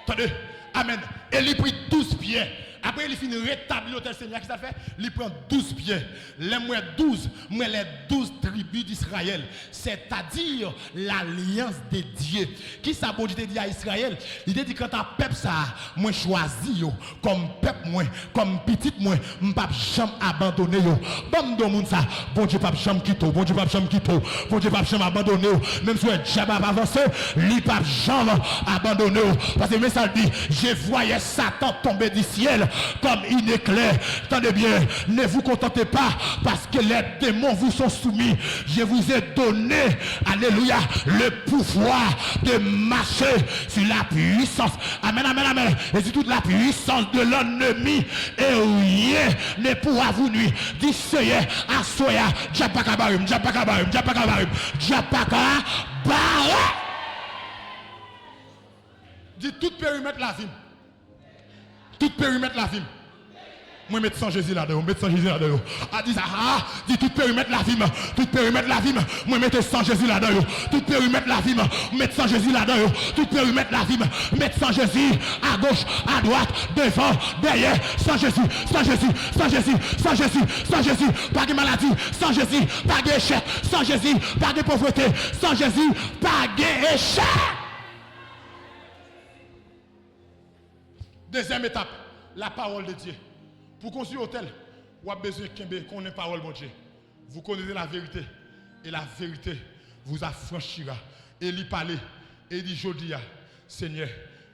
Tande. Amèn. E li pri douz pyè. Apre li fin retabli lotèl Senyè a, kisa l fè? Li pran douz pyè. Lè m wè douz, m wè les douze tribus d'Israël, c'est-à-dire l'alliance de Dieu. Kisa Bondye te di a Izrayèl? Li te di, kanta pèp sa a, mwen chwazi yo kòm pèp mwen, kòm pitit mwen, m p ap janm abandone yo. Ban m di w moun sa, Bondye p ap janm kite w, Bondye p ap janm kite w, Bondye p ap janm abandone w. Menm si w wè dyab ap avanse, li p ap janm abandone w. Paske men sa l di, je voyais Satan tomber du ciel comme un éclair. Tande byen, ne vous contentez pas parce que les démons vous sont soumis. Je vous ai donné, alléluia, le pouvoir de marcher sur la puissance. Amen, amen, amen. Et sur toute la puissance de l'ennemi, et rien ne pourra vous nuire. Di, Seyè, aswè a, dyab pa ka bare m, dyab pa ka bare m, dyab pa ka bare m, dyab pa ka bare. Di, tout perimèt lavi m. Tout perimèt lavi m. Mwen met san Jezi ladan yo, met san Jezi ladan yo. A, di sa, a, di, tout perimèt lavi m, tout perimèt lavi m, mwen mete san Jezi ladan yo. Tout perimèt lavi m, met san Jezi ladan yo. Tout perimèt lavi m, met san Jezi, agoch, adwat, devan, dèyè, san Jezi, san Jezi, san Jezi, san Jezi, san Jezi. Pa gen maladi, san Jezi, pa gen echèk, san Jezi, pa gen povrete, san Jezi, pa gen echèk. Dezyèm etap, la parole de Dieu. Pou konstwi otèl, w ap bezwen kenbe, konnen pawòl Bondye. Vous connaîtrez la vérité, et la vérité vous affranchira. E li pale, e li di, jodi a, Senyè,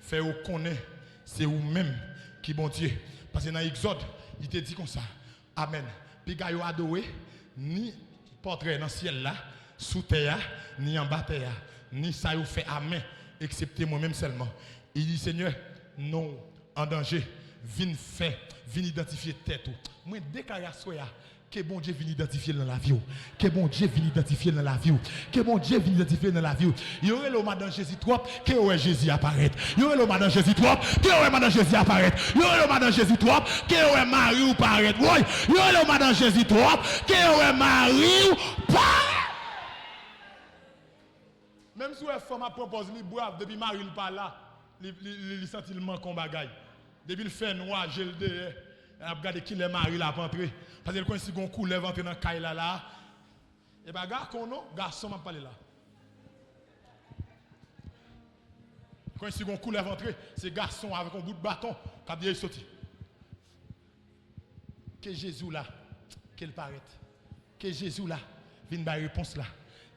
fè yo konnen se ou menm ki Bondye. Paske nan Egzòd, li te di konsa, Amèn. Piga yo adore ni pòtrè nan syèl la, sou tè a, ni anba tè a, ni sa yo fè a men, eksepte mwen menm sèlman. Li di, Senyè, non w an danje, vin fè, vin idantifye tèt ou. Mwen deklare aswè a, ke Bondye vin idantifye l nan lavi w. Ke Bondye vin idantifye l nan lavi w. Ke Bondye vin idantifye l nan lavi w. Yo rele w madan Jezi twòp, ke yo wè Jezi a parèt. Yo rele w madan Jezi twòp, ke yo wè madan Jezi a parèt. Yo rele w madan Jezi twòp, ke yo wè mari w parèt. Woy! Yo rele w madan Jezi twòp, ke yo wè mari w parèt. Menm si w wè fanm ap pran pòz li brav, depi mari l pa la, li, li, li, li santi l manke yon bagay. Depi l fè nwa, je l dèyè, l ap gade kilè mari l ap antre. Paske l konnen si gon koulèv antre nan kay la, la, e pa gason non, gason m ap pale la. Konnen si gon koulèv antre, se gason avèk yon bout baton k ap dèyè soti. Ke Jezi w la, ke l parèt. Ke Jezi w la vin bay repons la.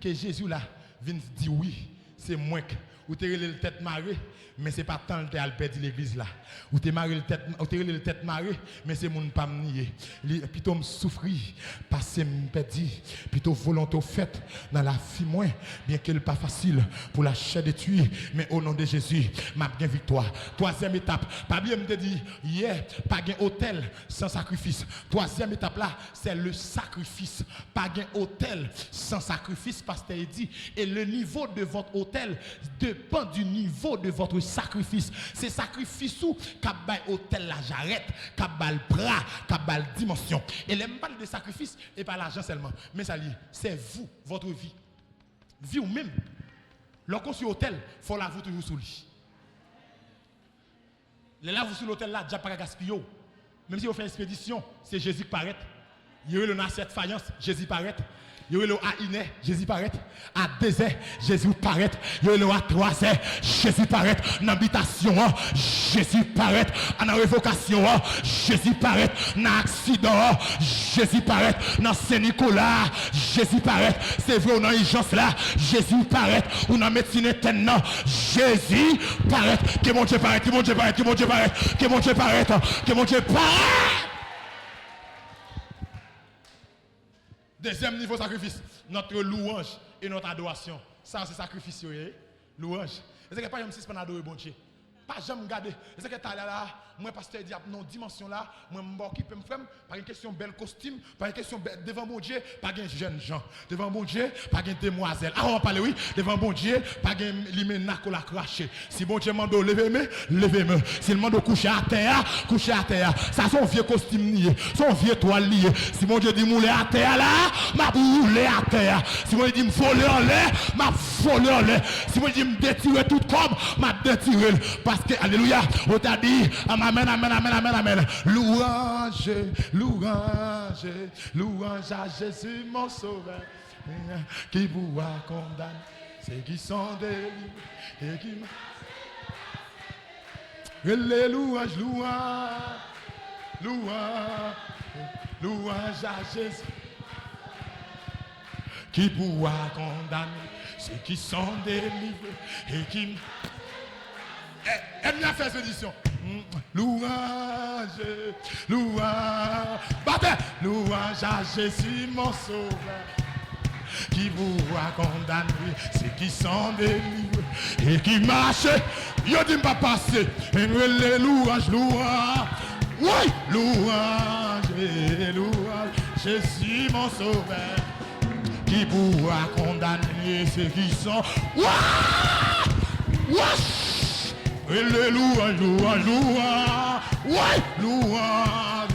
Ke Jezi w la vin di wi, se mwen k. Ou te rele l tèt mare, men se pa tan l te al pèdi legliz la. Ou te mare l tèt, ou te rele l tèt mare, men se moun pa m li ye. Li, pito m soufri, pase m pèdi. Pito volonte w fèt nan lavi mwen, byenke l pa fasil pou la chè detwi, men o non de Jezi, m ap gen viktwa. Twazyèm etap, pa bliye m te di yè, pa gen otèl san sakrifis. Twazyèm etap la, c'est le sacrifice. Pa gen otèl san sakrifis, pastè Eddy. Et le niveau de votre autel dépend du niveau de votre sacrifice. Se sakrifis ou k ap bay otèl la jarèt, k ap ba l pra, k ap ba l dimansyon. E lè m pale de sakrifis, e pa lajan sèlman. Men sa l ye, c'est vous, votre vie. Vi w menm. Lè w konstwi otèl, fò w lave w toujou sou li. Lè lavi w sou lotèl la, dyab pa ka gaspiye w. Menm si yo fè espedisyon, se Jezi k parèt. Yo rele w nan asyèt fayans, Jezi parèt. Yo rele w a inè, Jezi parèt. A dezè, Jezi parèt. Yo rele w a twazè, Jezi parèt. Nan bitasyon an, Jezi parèt. Nan revokasyon an, Jezi parèt. Nan aksidan an, Jezi parèt. Nan Sen Nikola, Jezi parèt. Se vre, ou nan ijans la, Jezi parèt. Ou nan medsin entèn nan, Jezi parèt. Ke Bondye parèt, ke Bondye parèt, ke Bondye parèt, ke Bondye parèt, ke Bondye parèt. Dezyèm nivo sakrifis, notre louange et notre adoration. Sa se sakrifis yo ye, louanj. E se ke pa janm sispann adore Bondye. Pa janm gade. E se ke talè la, Mwen, pastè Edi ap nan dimansyon la, mwen m pa okipe m, frè m, pa gen kesyon bèl kostim, pa gen kesyon bèl, devan Bondye, pa gen jènjan, devan Bondye, pa gen demwazèl. A, w ap pale, wi, devan Bondye, pa gen limen nak ou la krache. Si Bondye mande w leve men, leve men. Si l mande w kouche atè a, kouche atè a. Sa se yon vye kostim li ye, se yon vye twal li ye. Si Bondye di m woule atè a la, m ap woule atè a. Si Bondye di m vole anlè, m ap vole anlè. Si Bondye di m detire tout kòb, m ap detire l. Paske, alelouya, ou ta di, amèn, amèn, amèn, amèn, amèn. Louange, louange, louange à Jésus, mon sauveur, qui pourra condamner ceux qui sont délivrés et qui... Rele louanj, louanj, louanj, louanj a Jezi. Qui pourra condamner ceux qui sont délivrés et qui... Ènmi ap fè ekspedisyon. Louanj, louanj, batè, louanj a Jezi, mon Sovè. Qui pourra condamner ceux qui sont délivrés et qui marchent? Yo di m pa pase. Rele louanj, louanj. Woy! Louanj, louanj, Jésus mon sauveur. Qui pourra condamner ceux qui sont... Wa! Wa! Rele louanj, louanj, louanj. Woy! Louanj,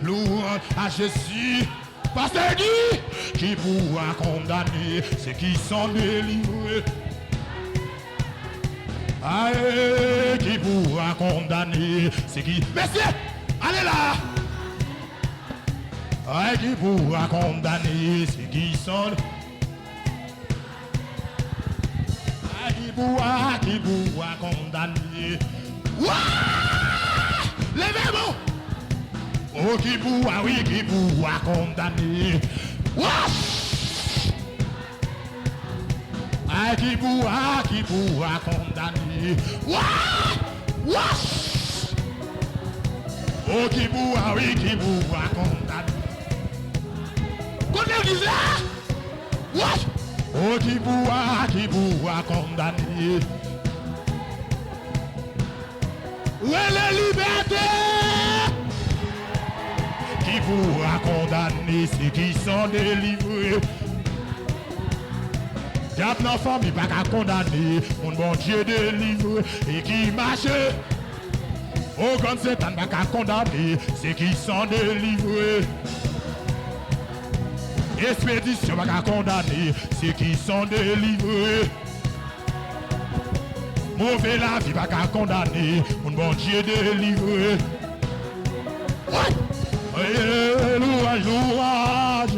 louanj a Jezi. Pastè Edi, qui pourra condamner ceux qui sont délivrés? Aye, qui pourra condamner ceux qui... Mesye, ale la! Aye, qui pourra condamner ceux qui sont... Aye, qui pourra, qui pourra condamner? Wa! Leve men w! Oh, qui pourra, oui, qui pourra condamner? Wa! Aye, qui pourra, qui pourra condamner? Wa! Wa! Oh, qui pourra, oui, qui pourra condamner? Kot legliz la? Wa! Oh, qui pourra, qui pourra condamner? Rele libète! Qui pourra condamner ceux qui sont délivrés? Dyab nan fanmi pa ka kondane moun Bondye delivre e ki mache. O grann Setan pa ka kondane ceux qui sont délivrés. Ekspedisyon pa ka kondane ceux qui sont délivrés. Move lavi pa ka kondane moun Bondye delivre. Woy! Louanj, louanj.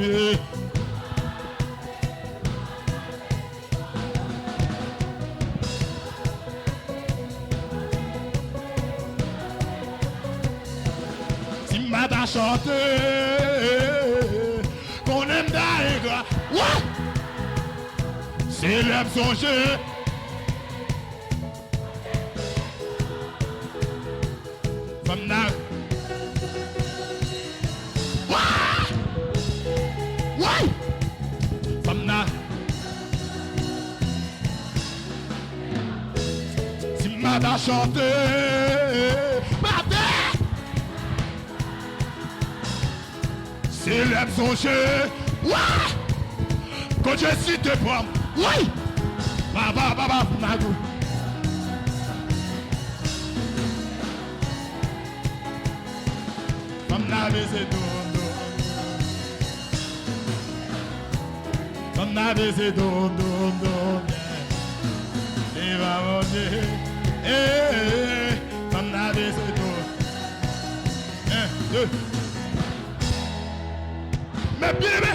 Si m pa ta chante, konnen m ta engra. Woy! Se lè m sonje. Fanm nan. Woy! Woy! Fanm nan. Si m pa ta chante, pa te. Se lè m sonje, wa! Kot Jezi te pran m, wi! Papa, papa, pou magou. Fanm nan beze dom, dom. Fanm nan beze dom, dom, dom, yeah. Eva Bondye, eh, eh, eh. Fanm nan beze dom. En, de. Men byeneme,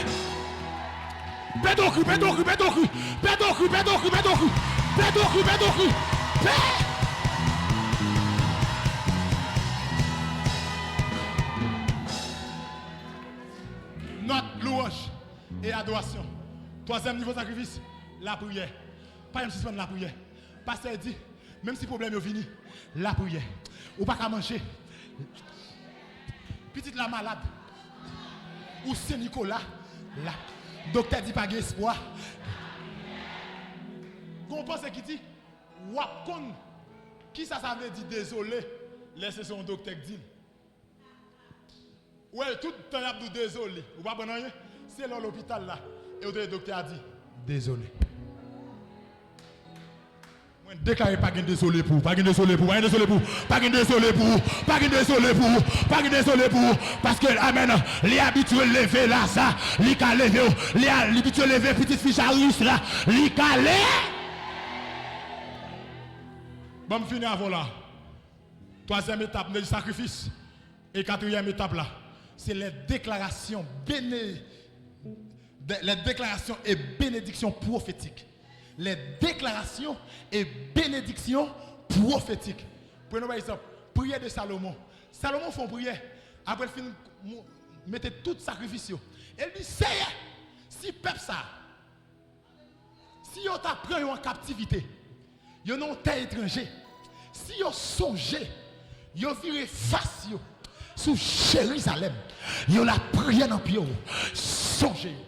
pèdokri, pèdokri, pèdokri, pèdokri, pèdokri, pèdokri, pèdokri, pèdokri, pè. Nòt louanj e adorasyon. Twazyèm nivo sakrifis, lapriyè. Pa janm sispann lapriyè. Pastè di, menm si pwoblèm yo vini, lapriyè. Ou pa ka manje. Pitit la malad. Ou Sen Nikola, la. Doktè di pa gen espwa. Gon panse ki di, w ap konn kisa sa vle di dezole. Lè se se yon doktè k di l. Ou wè, tout tan y ap di w dezole, ou pa konn anyen. Se lè w lopital la, e w tande doktè a di, dezole. Mwen deklare pa gen dezole pou ou, pa gen dezole pou ou, pa gen dezole pou ou, pa gen dezole pou ou, pa gen dezole pou ou, pa gen dezole pou ou, paske, amèn, li abitye leve Laza, li ka leve w, li a- li abitye leve pitit fi Jairus la, li ka leve. Ban m fini avè w la. Twazyèm etap, nou di sakrifis. E katriyèm etap la, se les déclarations béné, de- les déclarations et bénédictions prophétiques. Les déclarations et bénédictions prophétiques. Pran yon egzanp, priyè de Salomon. Salomon fè yon priyè, apre l fin mou- mete tout sakrifis yo. E l di, Seyè, si pèp sa a, si yo ta pran yo an kaptivite, yo nan yon tè etranje, si yo sonje, yo vire fas yo sou Jerizalèm, yo lapriyè nan pye w, sonje yo.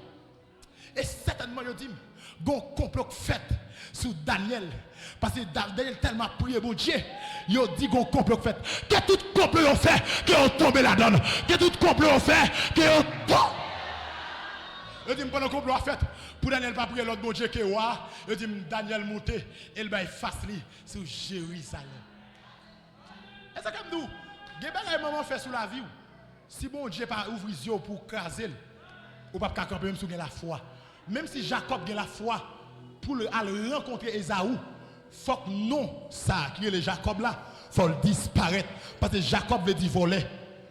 E sètènman, yo di m, gon konplo k fèt sou Danyèl, paske Da- Danyèl tèlman ap priye Bondye, yo di gon konplo k fèt. Ke tout konplo yo fè, ke yo tonbe ladan l. Ke tout konplo yo fè, ke yo tonbe. Yo di m pandan konplo a fèt, pou Danyèl pa priye lòt bondye ke wa, yo di m Danyèl moute e l bay fas li sou Jerizalèm. E sa k ap di w, gen bagay manman fè sou lavi w. Si Bondye pa ouvri zye w pou w kraze l, ou p ap ka kanpe menm si w gen lafwa. Menm si Jakòb gen lafwa pou l al rankontre Ezaou, fòk non sa a ki rele Jakòb la, fò l disparèt. Paske Jakòb vle di vòlè.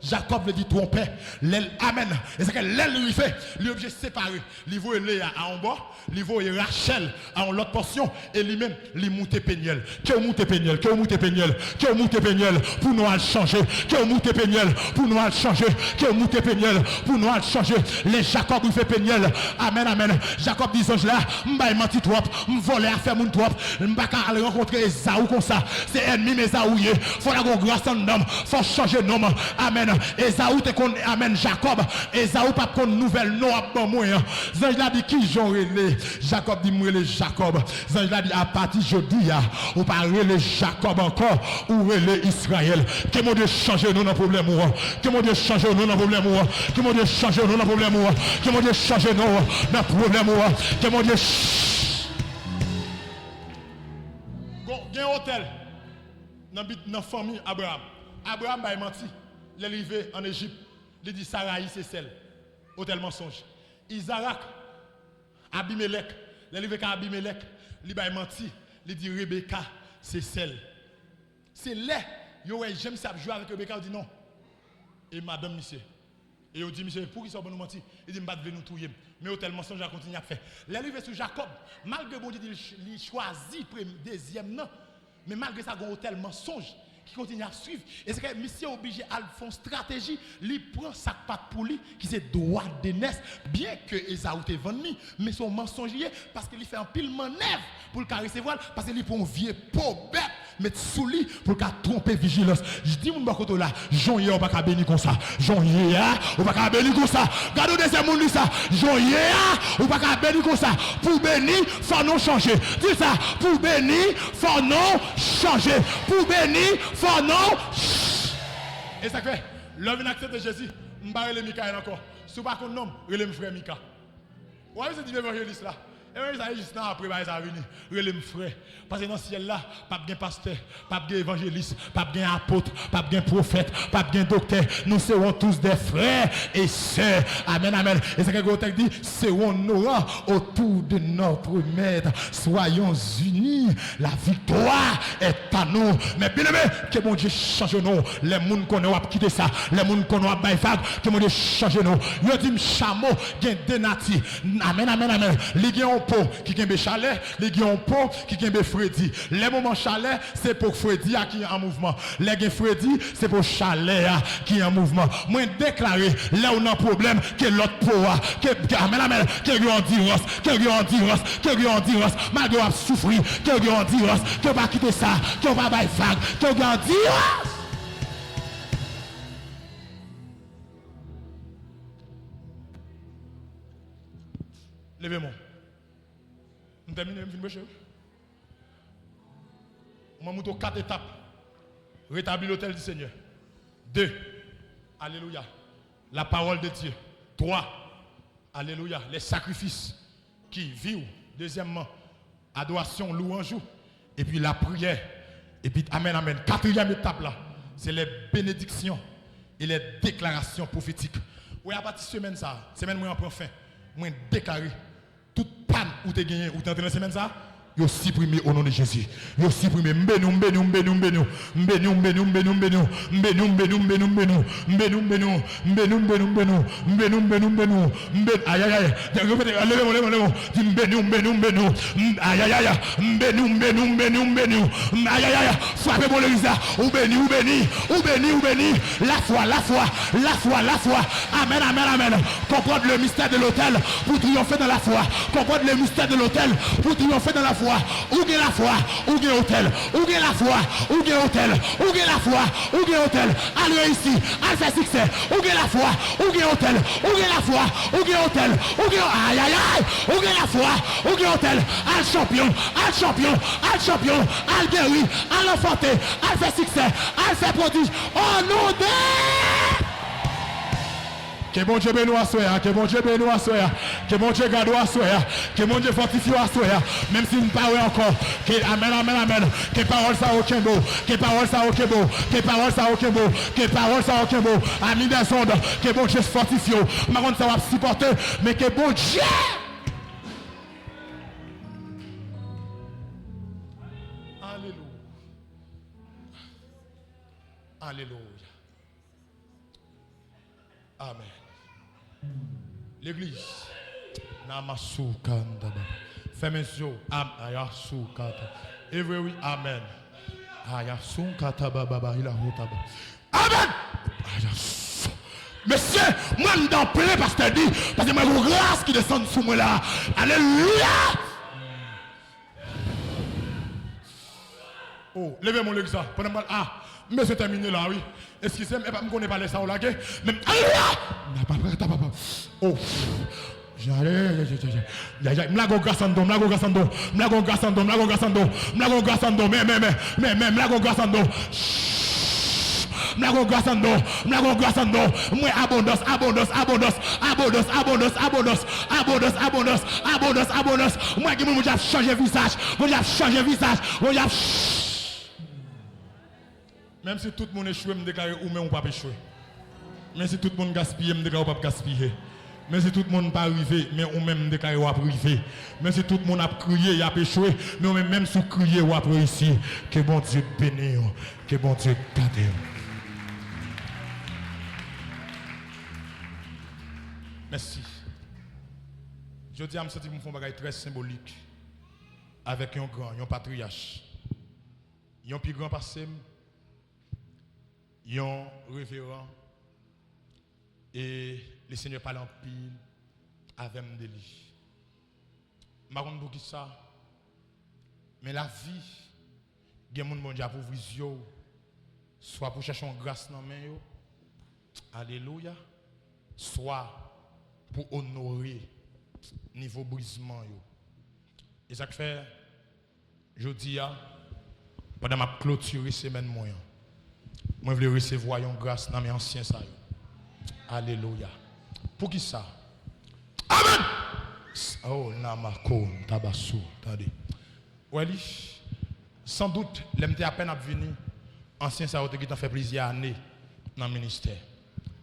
Jakòb vle di twonpè. Lè l, amèn. E sa ke lè l rive, li oblije separe. Li voye Leya a yon bò, li voye Rachèl a yon lòt pòsyon, e li menm, li moute Penyèl. Ke w moute Penyèl, ke w moute Penyèl, ke w moute Penyèl, pou nou al chanje. Ke w moute Penyèl, pou nou al chanje. Ke w moute Penyèl, pou nou al chanje. Lè Jakòb rive Penyèl, amèn, amèn. Jakòb di zanj la, m bay manti twòp, m vòlè afè moun twòp, m pa ka al rankontre Ezaou konsa. Se ènmi m Ezaou ye. Fò l gen gras anndan m. Fò chanje non m. Amèn. Ezaou te konn, amèn, Jakòb. Ezaou p ap konn nouvèl non w ap ban mwen an. Zanj la di, kijan w rele? Jakòb di, m rele Jakòb. Zanj la di, apati jodi a, ou pa rele Jakòb ankò, ou rele Izrayèl. Ke Bondye chanje non nan pwoblèm ou an. Ke Bondye chanje non nan pwoblèm ou an. Ke Bondye chanje non nan pwoblèm ou an. Ke Bondye chanje non nan pwoblèm ou an. Ke Bondye ch- Gon- gen otèl nan bit nan fanmi Abraram. Abraram bay manti. Lè l rive ann Ejip, li di Sarayi se sè l. Otèl mansonj. Izarak, Abimelèk, lè l rive kay Abimelèk, li bay manti. Li di Rebeka se sè l. Se lè yo wè jan misye ap jwe avèk Rebeka, yo di non. E madanm misye. E yo di misye, poukisa w ban nou manti? Li di, m pa t vle nou touye m. Men otèl mansonj la kontinye ap fè. Lè l rive sou Jakòb, malgre Bondye di l ch- li chwazi premye, dezyèm nan, men malgre sa, gen otèl mansonj ki kontinye ap swiv. E se ke misye oblije al fè yon estrateji, li pran sa k pa t pou li, ki se dwa de nès, byenke Ezaou te vann li, men se yon mansonj li ye, paske li fè anpil mannèv pou l ka resevwa l, paske li pran yon vye po bèt, met sou li pou l ka twonpe vijilans. Di moun bò kote w la, jan w ye a, ou pa ka beni konsa. Jan w ye a, ou pa ka beni konsa. Gade yon dezyèm moun, di sa, jan w ye a, ou pa ka beni konsa. Pou w beni, fò non w chanje. Di sa, pou w beni, fò non w chanje. Pou w beni, fò non w ch- E sa k fè, lè w vin aksepte Jezi, m pa rele Mikayèl ankò. Si w pa konn non m, rele m frè Mika. Ou pa bezwen di m evanjelis la. Evanjelis la, e jis nan apre bagay sa a vini. Rele m frè. Paske nan syèl la, p ap gen pastè, p ap gen evanjelis, p ap gen apot, p ap gen pwofèt, p ap gen doktè. Nous serons tous des frères et sœurs. Amèn, amèn. E sa ke gwo tèks di, serons-nous autour de notre Maître. Soyons unis. La victoire est à nous. Men byeneme, ke Bondye chanje non w. Lè moun konnen w ap kite sa, lè moun konnen w ap bay vag, ke Bondye chanje non w. Yo di m chamo gen de nati. Amèn, amèn, amèn. Li gen yon po ki kenbe chalè, li gen yon po ki kenbe fredi. Lè moman chalè, se po fredi a ki an mouvman. Lè gen fredi, se po chalè a ki an mouvman. Mwen deklare, lè w nan pwoblèm, ke lòt po a, ke, ke, amèn, amèn, ke gen yon dirans, ke gen yon dirans, ke gen yon dirans. Malgre w ap soufri, ke gen yon dirans, ke w pa kite sa, ke w pa bay vag, ke gen yon dirans. Leve men w. M tèmine, m fin preche. Mwen montre w kat etap. Rétablir l'autel du Seigneur. Deux, alelouya, la parole de Dieu. Trois, alelouya, les sacrifices qui vivent. Deuxièmement, adoration, louange. Et puis la prière. Et puis, amen, amen. Quatrième étape là, c'est les bénédictions et les déclarations prophétiques. Wi, apati semèn sa, semèn mwen an pran fen. Mwen deklare tout pann ou te genyen, ou te antre nan semèn sa, yo siprime o non de Jezi. Yo siprime. M beni w, m beni w, m beni w, m beni w. M beni w, m beni w, m beni w, m beni w. M beni w, m beni w, m beni w, m beni w. M beni w, m beni w, m beni w, m beni w. M beni w, m beni w, m beni w. M beni, ayayay. Repete, leve men w, leve men w, leve men w. Di, m beni w, m beni w, m beni w. M, ayayay. M beni w, m beni w, m beni w, m beni w. M, ayayay. Frape bò legliz la. Ou beni, ou beni, ou beni, ou beni. Lafwa, lafwa, lafwa, lafwa. Amen, amen, amen. Comprendre le mystère de l'autel pour triompher dans la foi. Comprendre le mystère de l'autel pour triompher dans la foi. Ou gen lafwa, ou gen otèl. Ou gen lafwa, ou gen otèl. Ou gen lafwa, ou gen otèl. Al reyisi, al fè siksè. Ou gen lafwa, ou gen otèl. Ou gen lafwa, ou gen otèl. Ou gen, ayayay. Ou gen lafwa, ou gen otèl. Al chanpyon, al chanpyon, al chanpyon. Al geri, al ranfòte, al fè siksè, al fè pwodij. O non de Ke Bondye beni w aswè a, ke Bondye beni w aswè a, ke Bondye gade w aswè a, ke Bondye fòtifye w aswè a, menm si n pa wè ankò. Ke, amen, amen, amen. Ke pawòl sa yo kenbe w, ke pawòl sa yo kenbe w, ke pawòl sa yo kenbe w, ke pawòl sa yo kenbe w. Ami dèzòd, ke Bondye fòtifye w. M pa konn sa w ap sipòte, men ke Bondye. Alelouya. Alelouya. Amen. Legliz. Namasukandaba. Fèmen zye w. Am, ayasukata. Evre wi. Amen. Ayasunkata baba ilahutaba. Amen. Ayas. Mesye, mwen m dan plen pastè di, paske mwen gon gras ki desann sou mwen la. Alelouya. Oh, leve men w legliz la. Pandan m pral, ah, m bezwen tèmine la, wi. Eskize m, epa m konnen pa lè sa w lage. Men, alelouya! Oh. M lage w gras anndan, m lage w gras anndan, m lage w gras anndan, m lage w gras anndan, m lage w gras anndan, men, men, men, men, men, m lage w gras anndan. M lage w gras anndan, m lage w gras anndan. M wè abondans, abondans, abondans. Abondans, abondans, abondans. Abondans, abondans, abondans, abondans. M wè gen moun, Bondye ap chanje vizaj. Bondye ap chanje vizaj. Bondye ap ch- Menm si tout moun echwe, m deklare ou menm ou p ap echwe. Menm si tout moun gaspiye, m deklare ou p ap gaspiye. Menm si tout moun pa rive, men ou menm m deklare w ap rive. Menm si tout moun ap kriye, y ap echwe, men ou menm, menm si w kriye, w ap reyisi. Ke Bondye beni w. Ke Bondye gade w. Mèsi. Jodi a, m santi pou m fè yon bagay trè senbolik avèk yon gran, yon patriyach, yon pi gran pase m, yon reveran, e Lesenyè pale anpil avè m de li. M pa konn poukisa, men lavi, gen moun Bondye ap ouvri zye w, swa pou chèche yon gras nan men yo, alelouya, swa pou onore nivo brizman yo. E sa k fè, jodi a, pandan m ap klotire semèn mwen an, mwen vle resevwa yon gras nan men ansyen sa yo. Alelouya. Poukisa? Amen! Oh, namako, tabaso, tande. Wè li, sandout, lè m te apèn ap vini, ansyen sa yo te gentan fè plizyè ane nan ministè.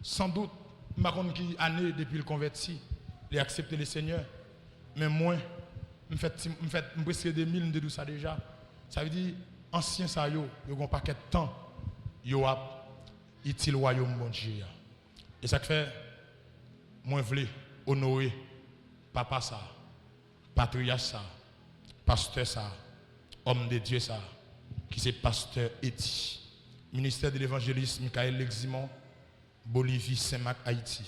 Sandout, m pa konn ki ane depi l konvèti, li aksepte Lesenyè. Men mwen, m fèt ti, m fèt, m prèske de mil, m te di w sa deja. Sa vle di, ansyen sa yo, yo gen yon pakèt tan yo ap itil wayòm Bondye a. E sa k fè, mwen vle onore papa sa a, patriyach sa a, pastè sa a, òm de Dye sa a, ki se pastè Eddy. Ministère de l'évangéliste Michael Leximond, Bolivie, Saint-Marc, Haïti.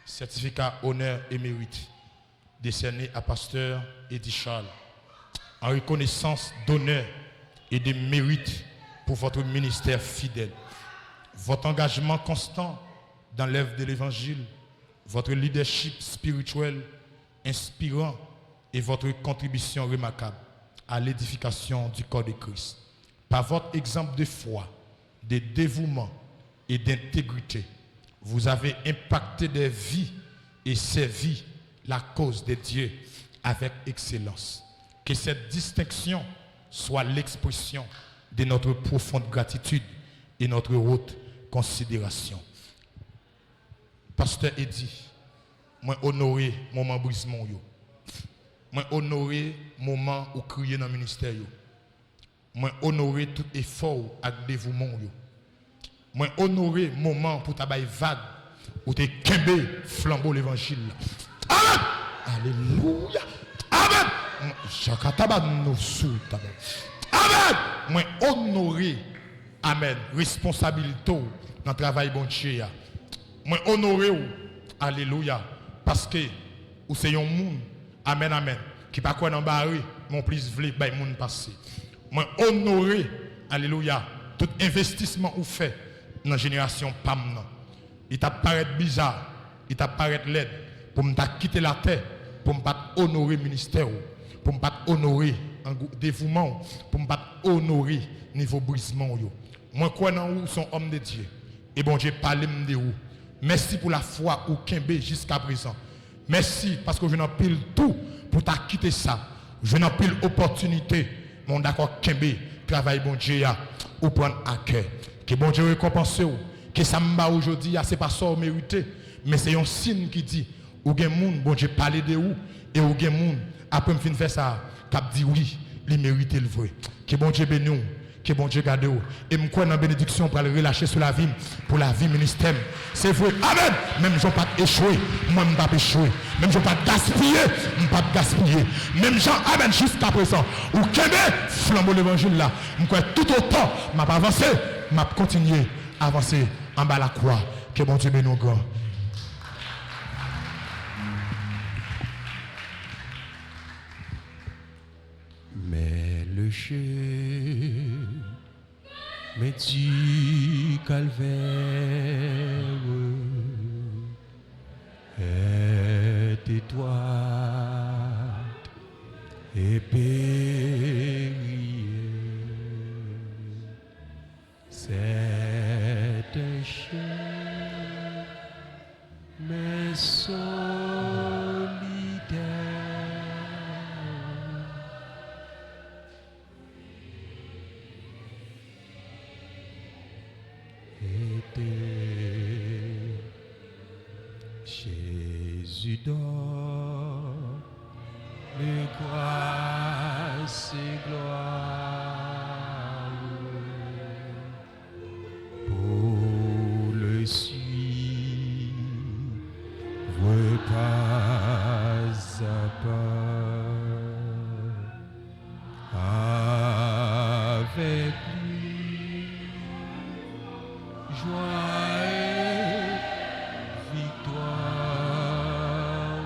Certificat honneur et mérite décerné à pasteur Eddy Charles, en reconnaissance d'honneur et de mérite pour votre ministère fidèle, votre engagement constant dans l'œuvre de l'Évangile, votre leadership spirituel inspirant et votre contribution remarquable à l'édification du corps de Christ. Par votre exemple de foi, de dévouement et d'intégrité. Vous avez impacté des vies et servi la cause de Dieu avec excellence. Que cette distinction soit l'expression de notre profonde gratitude et notre haute considération. Pastè Eddy, mwen onore moman brizman w yo. Mwen onore moman ou kriye nan ministè yo. Mwen onore tout efò w ak devouman w yo. Mwen onore moman pou ta bay vag, ou te kenbe flanbo levanjil la. Amèn! Alelouya! Amèn! Jakataba nou sou taba. Amèn! Mwen onore, amèn, responsabilite w nan travay Bondye a. Mwen onore w. Alelouya. Paske ou se yon moun, amèn, amèn, ki pa kwè nan bare, men w plis vle bay moun pase. Mwen onore, alelouya, tout envestisman ou fè nan jenerasyon pa m nan. Li t ap parèt biza, li t ap parèt lèd pou m ta kite latè, pou m pa t onore ministè w, pou m pa t onore angou-, devouman w, pou m pa t onore nivo brizman w yo. Mwen kwè nan ou, w se yon òm de Dye. E Bondye pale m de ou. Mèsi pou lafwa ou kenbe jiskaprezan. Mèsi paske w jwenn anpil tou pou ta kite sa. W jwenn anpil opòtinite, men w dakò kenbe travay Bondye a, ou pran l a kè. Ke Bondye rekonpanse w. Ke sa m ba ou jodi a, se pa sa w merite, men se yon siy ki di ou gen moun Bondye pale de ou, e ou gen moun, apre m fin fè sa, k ap di wi, li merite l vre. Ke Bondye beni w, ke Bondye gade w. E m kwè nan benediksyon pral relache sou lavi m, pou lavi ministè m. Se vre, amèn! Menm jan w pa t echwe, mwen m p ap echwe. Menm jan w pa t gaspiye, m p ap gaspiye. Menm jan, amèn, jiskaprezan, ou kenbe flanbo levanjil la. M kwè toutotan m ap avanse, m ap kontinye avanse anba lakwa. Ke Bondye beni w gran. Mais le chemin du calvaire est étroit et périlleux. C'est un chemin solitaire et Jésus donne grâce et gloire pour le suivre pas à pas. Avec lui, joie et victoire,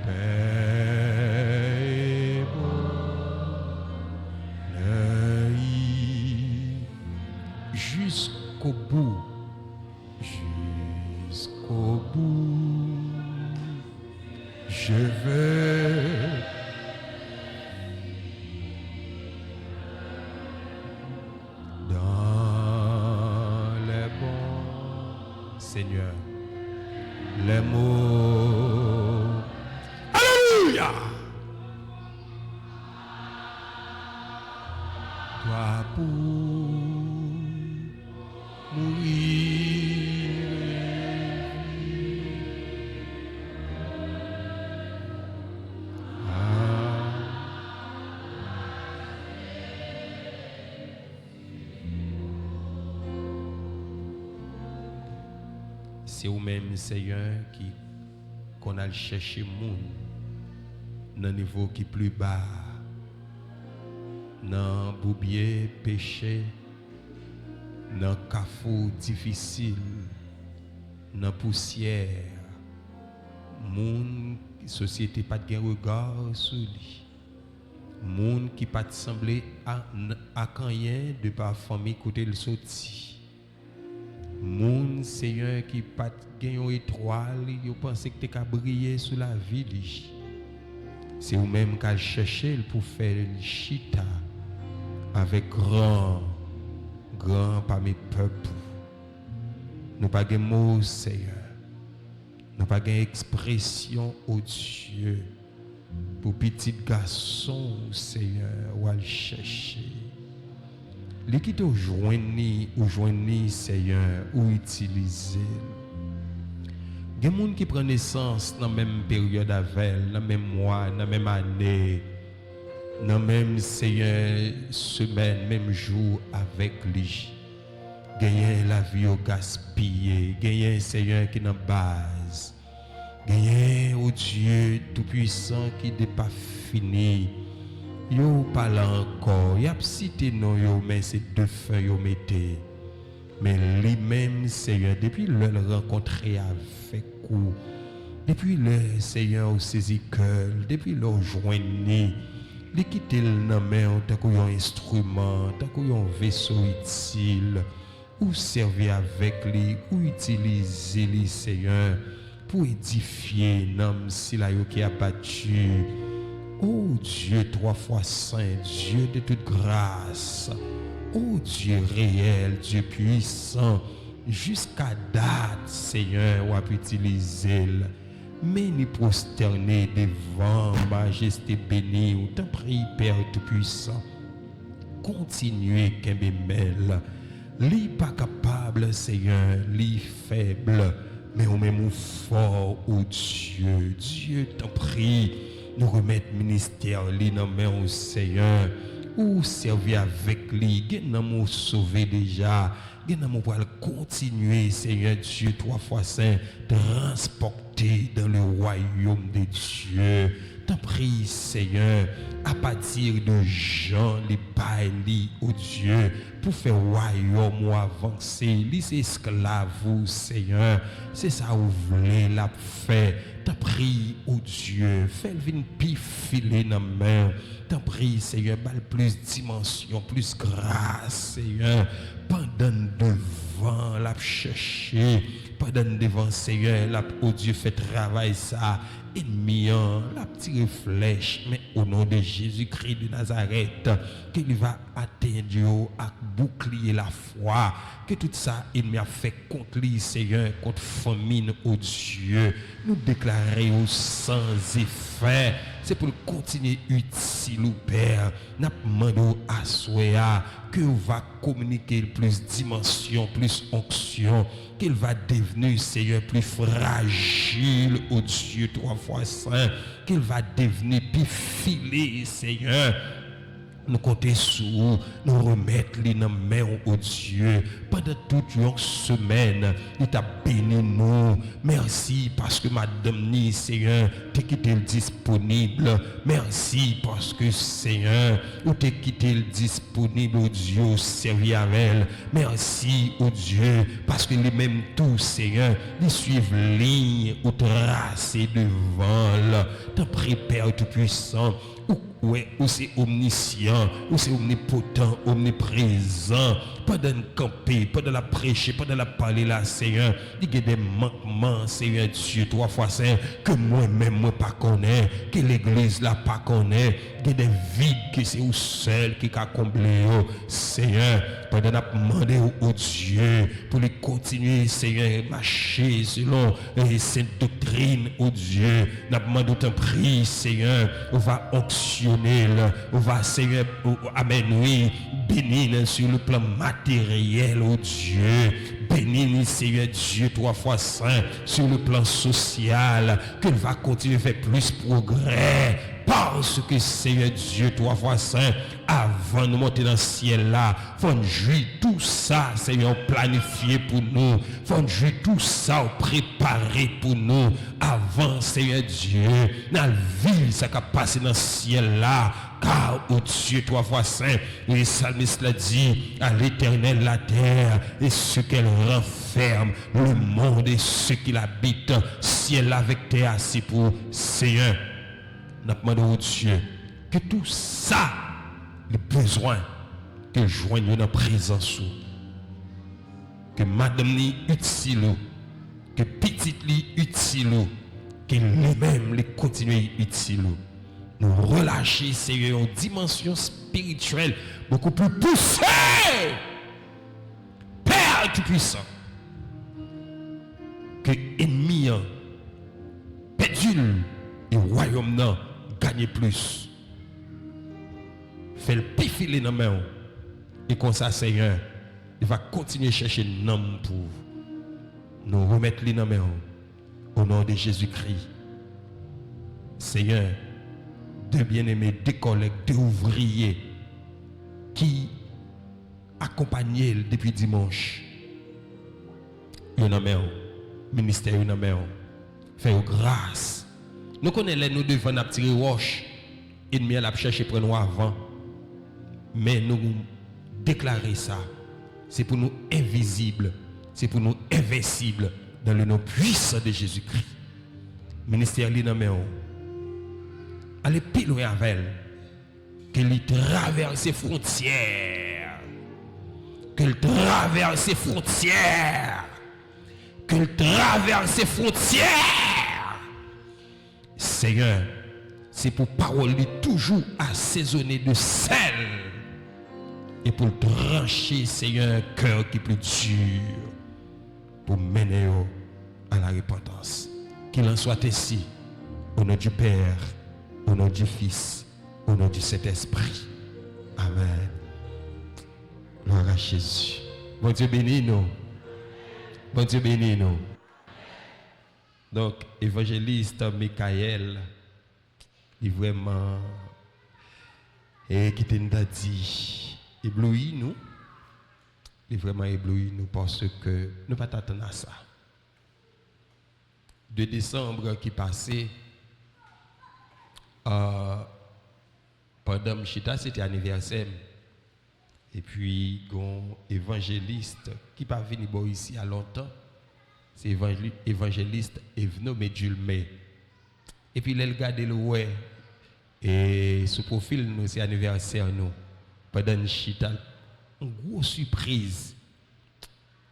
paix et bonheur jusqu'au bout. Jusqu'au bout, je veux dans les bons, Seigneur, les mots. Alléluia! Toi pour mourir et vivre. Ah. Se ou menm, Senyè, ki konn al chèche moun nan nivo ki pli ba a, nan boubye peche, nan kafou difisil, nan pousyè, moun sosyete pa t gen rega sou li, moun ki pa t sanble a, n-, ak anyen de pa fanmi kote l soti. Moun, Senyè, ki pa t gen yon etwal, yo panse ki te ka briye sou lavi li. Se ou menm k al chèche l pou fè l chita Avèk gran, gran pami pèp ou. Nou pa gen mo, Seyè. Nou pa gen ekspresyon, o Dye, pou pitit gason w, Seyè, w al chèche. Li kite w jwenn li, ou jwenn li, Seyè, ou itilize l. Gen moun ki pran nesans nan menm peryòd avè l, nan menm mwa, nan menm ane, nan menm, Seyè, semèn, menm jou avèk li. Genyen lavi yo gaspiye, genyen, Seyè, ki nan baz. Genyen, o Dye Toupwisan, ki depafini. Yo pa la ankò, y ap site non yo, men se defen yo mete. Men li menm, Seyè, depi lè l rankontre avèk ou, depi lè, Seyè, ou sezi kè l, depi lè w jwenn li, li kite l nan men w tankou yon enstriman, tankou yon veso itil. Ou sèvi avèk li, ou itilize li, Seyè, pou edifye nanm sila yo ki abati. O Dye twa fwa sen, Dye de tout gras, o Dye reyèl, Dye pwisan, jiska dat, Seyè, w ap itilize l. Men li pwostène devan majeste beni w, tanpri, Pè Toupwisan. Kontinye kenbe men l. Li pa kapab, Seyè, li fèb, men ou menm ou fò, o Dye. Dye, tanpri, nou remèt ministè li nan men w, Seyè. Ou sèvi avèk li, gen nanm ou sove deja, gen nanm ou pral kontinye, Seyè Dye twa fwa sen, transpòte dans le royaume de Dieu. Tanpri, Seyè, apati de jan li bay li, o Dye, pou fè wayòm ou avanse. Li se esklav ou, Seyè. Se sa ou vle l ap fè. Tanpri, o Dye, fè l vin pi file nan men w. Tanpri, Seyè, ba l plis dimansyon, plis gras, Seyè. Pandan n devan l ap chèche, pandan n devan, Seyè, l ap, o Dye, fè travay sa, ènmi an, l ap tire flèch, men o non de Jezikri de Nazarèt, ke li va atenn yo ak boukliye lafwa, ke tout sa ènmi ap fè kont li, Seyè, kont fanmi n, o Dye, nou deklare yo san efè. Se pou l kontinye itil ou, Pè. N ap mande w aswè a ke w va kominike l plis dimansyon, plis onksyon, ke l va devni, Seyè, pli frajil, o Dye twa fwa sen, ke l va devni pi file, Seyè. Nou konte sou ou, nou remèt li nan men w, o Dye. Pandan tout yon semèn, li t ap beni nou. Mèsi paske madanm ni, Seyè, te kite l disponib. Mèsi paske, Seyè, ou te kite l disponib, o Dye, ou sèvi avè l. Mèsi, o Dye, paske li menm tou, Seyè, li swiv liy ou trase devan l. Tanpri, Pè Toupwisan, ou wè, ou se omnisyan, ou se omnipotan, omniprezan. Pandan n kanpe, pandan l ap preche, pandan l ap pale la, Seyè, li gen de mankman, Seyè Dye twa fwa sen, ke mwen menm mwen pa konnen, ke legliz la pa konnen. Gen de vid ke se ou sèl ki ka konble yo, Seyè. Pandan n ap mande w, o Dye, pou li kontinye, Seyè, mache selon, eh, sent doktrin, o Dye. N ap mande w, tanpri, Seyè, ou va onksyone l, ou va, Seyè, ou, amèn, wi, beni l sur le plan matériel, o Dye. Beni li, Seyè Dye twa fwa sen, sur le plan social, ke l va kontinye fè plis pwogrè. Paske, Seyè Dye twa fwa sen, avan nou monte nan syèl la, fò n jwi tou sa, Seyè, ou planifye pou nou. Fò n jwi tou sa ou prepare pou nou. Avan, Seyè Dye, n al viv sa k ap pase nan syèl la. Car, o Dye twa fwa sen, le salmis la di, à l'Éternel la terre et ce qu'elle renferme, le monde et ce qu'il habite. Syèl la avèk tè a se pou Seyè. N ap mande w, o Dye, ke tou sa li bezwen, ke l jwenn yo nan prezans ou. Ke madanm ni itil ou, ke pitit li itil ou, ke li menm li kontinye itil ou. nou relache, Seyè, yon dimansyon espirityèl bokou pli pouse. Pè ki pwisan, ke ènmi an pèdi l e wayòm nan genyen plis. Fè l pi file nan men w. E konsa, Seyè, li va kontinye chèche nanm pou ou. Nou remèt li nan men w. Au nom de Jésus-Christ. Seyè, de byeneme, de kòlèg, de ouvriye ki akonpanye l depi dimanch, yo nan men w. Ministè yo nan men w. Fè yo gras. Nou konnen lè nou devan n ap tire wòch, ènmi an l ap chèche pran nou avan. Men nou deklare sa. Se pou nou envizib. Se pou nou envensib dans le nom puissant de Jésus-Christ. Ministè li nan men w. Ale pi lwen avè l. Ke li travèse fwontyè. Ke l travèse fwontyè. Ke l travèse fwontyè. Seyè, se pou pawòl li toujou asezone de sèl e pou l tranche, Seyè, kè ki pli di pou mennen yo à la repentance. Qu'il en soit ainsi, au nom du Père, au nom du Fils, au nom du Saint-Esprit. Amen. Gloire à Jésus. Bondye beni nou. Bondye beni nou. Donk, evanjelis Michael, li vrèman, e, kite n ta di, ebloui nou. Li vrèman ebloui nou paske nou pa t atann a sa. De desanm ki pase, euh, pandan m chita, se te anivèsè m. Epi, gon evanjelis ki pa vini bò isi a lontan. Se evanjeli-, evanjelis Evno Medjulme. Epi, lè l gade l wè, e sou pwofil nou, se anivèsè nou. Pandan n chita, yon gwo sipriz.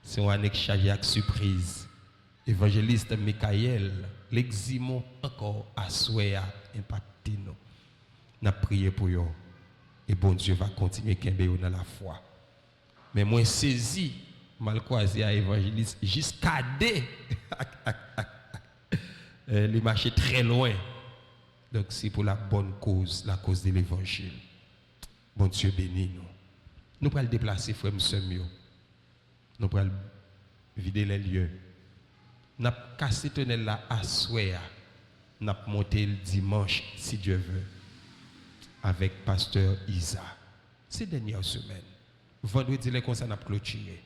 Se yon ane k chaje ak sipriz. Evanjelis Michael, Leximon ankò aswè a enpakte nou. N ap priye pou yo. E Bondye va kontinye kenbe yo nan lafwa. Men mwen sezi, m al kwaze a evanjelis Giscadé. Eh, li mache trè lwen. Donk, se pou la bonne cause, la cause de l'évangile. Bondye beni nou. Nou pral deplase, frè m, sè m yo. Nou pral vide lè lye. N ap kase tonèl la aswè a. N ap monte l dimanch, si Dye vle, avèk pastè Iza. Se dènyè semèn. Vandredi, lè konsa, n ap klotire.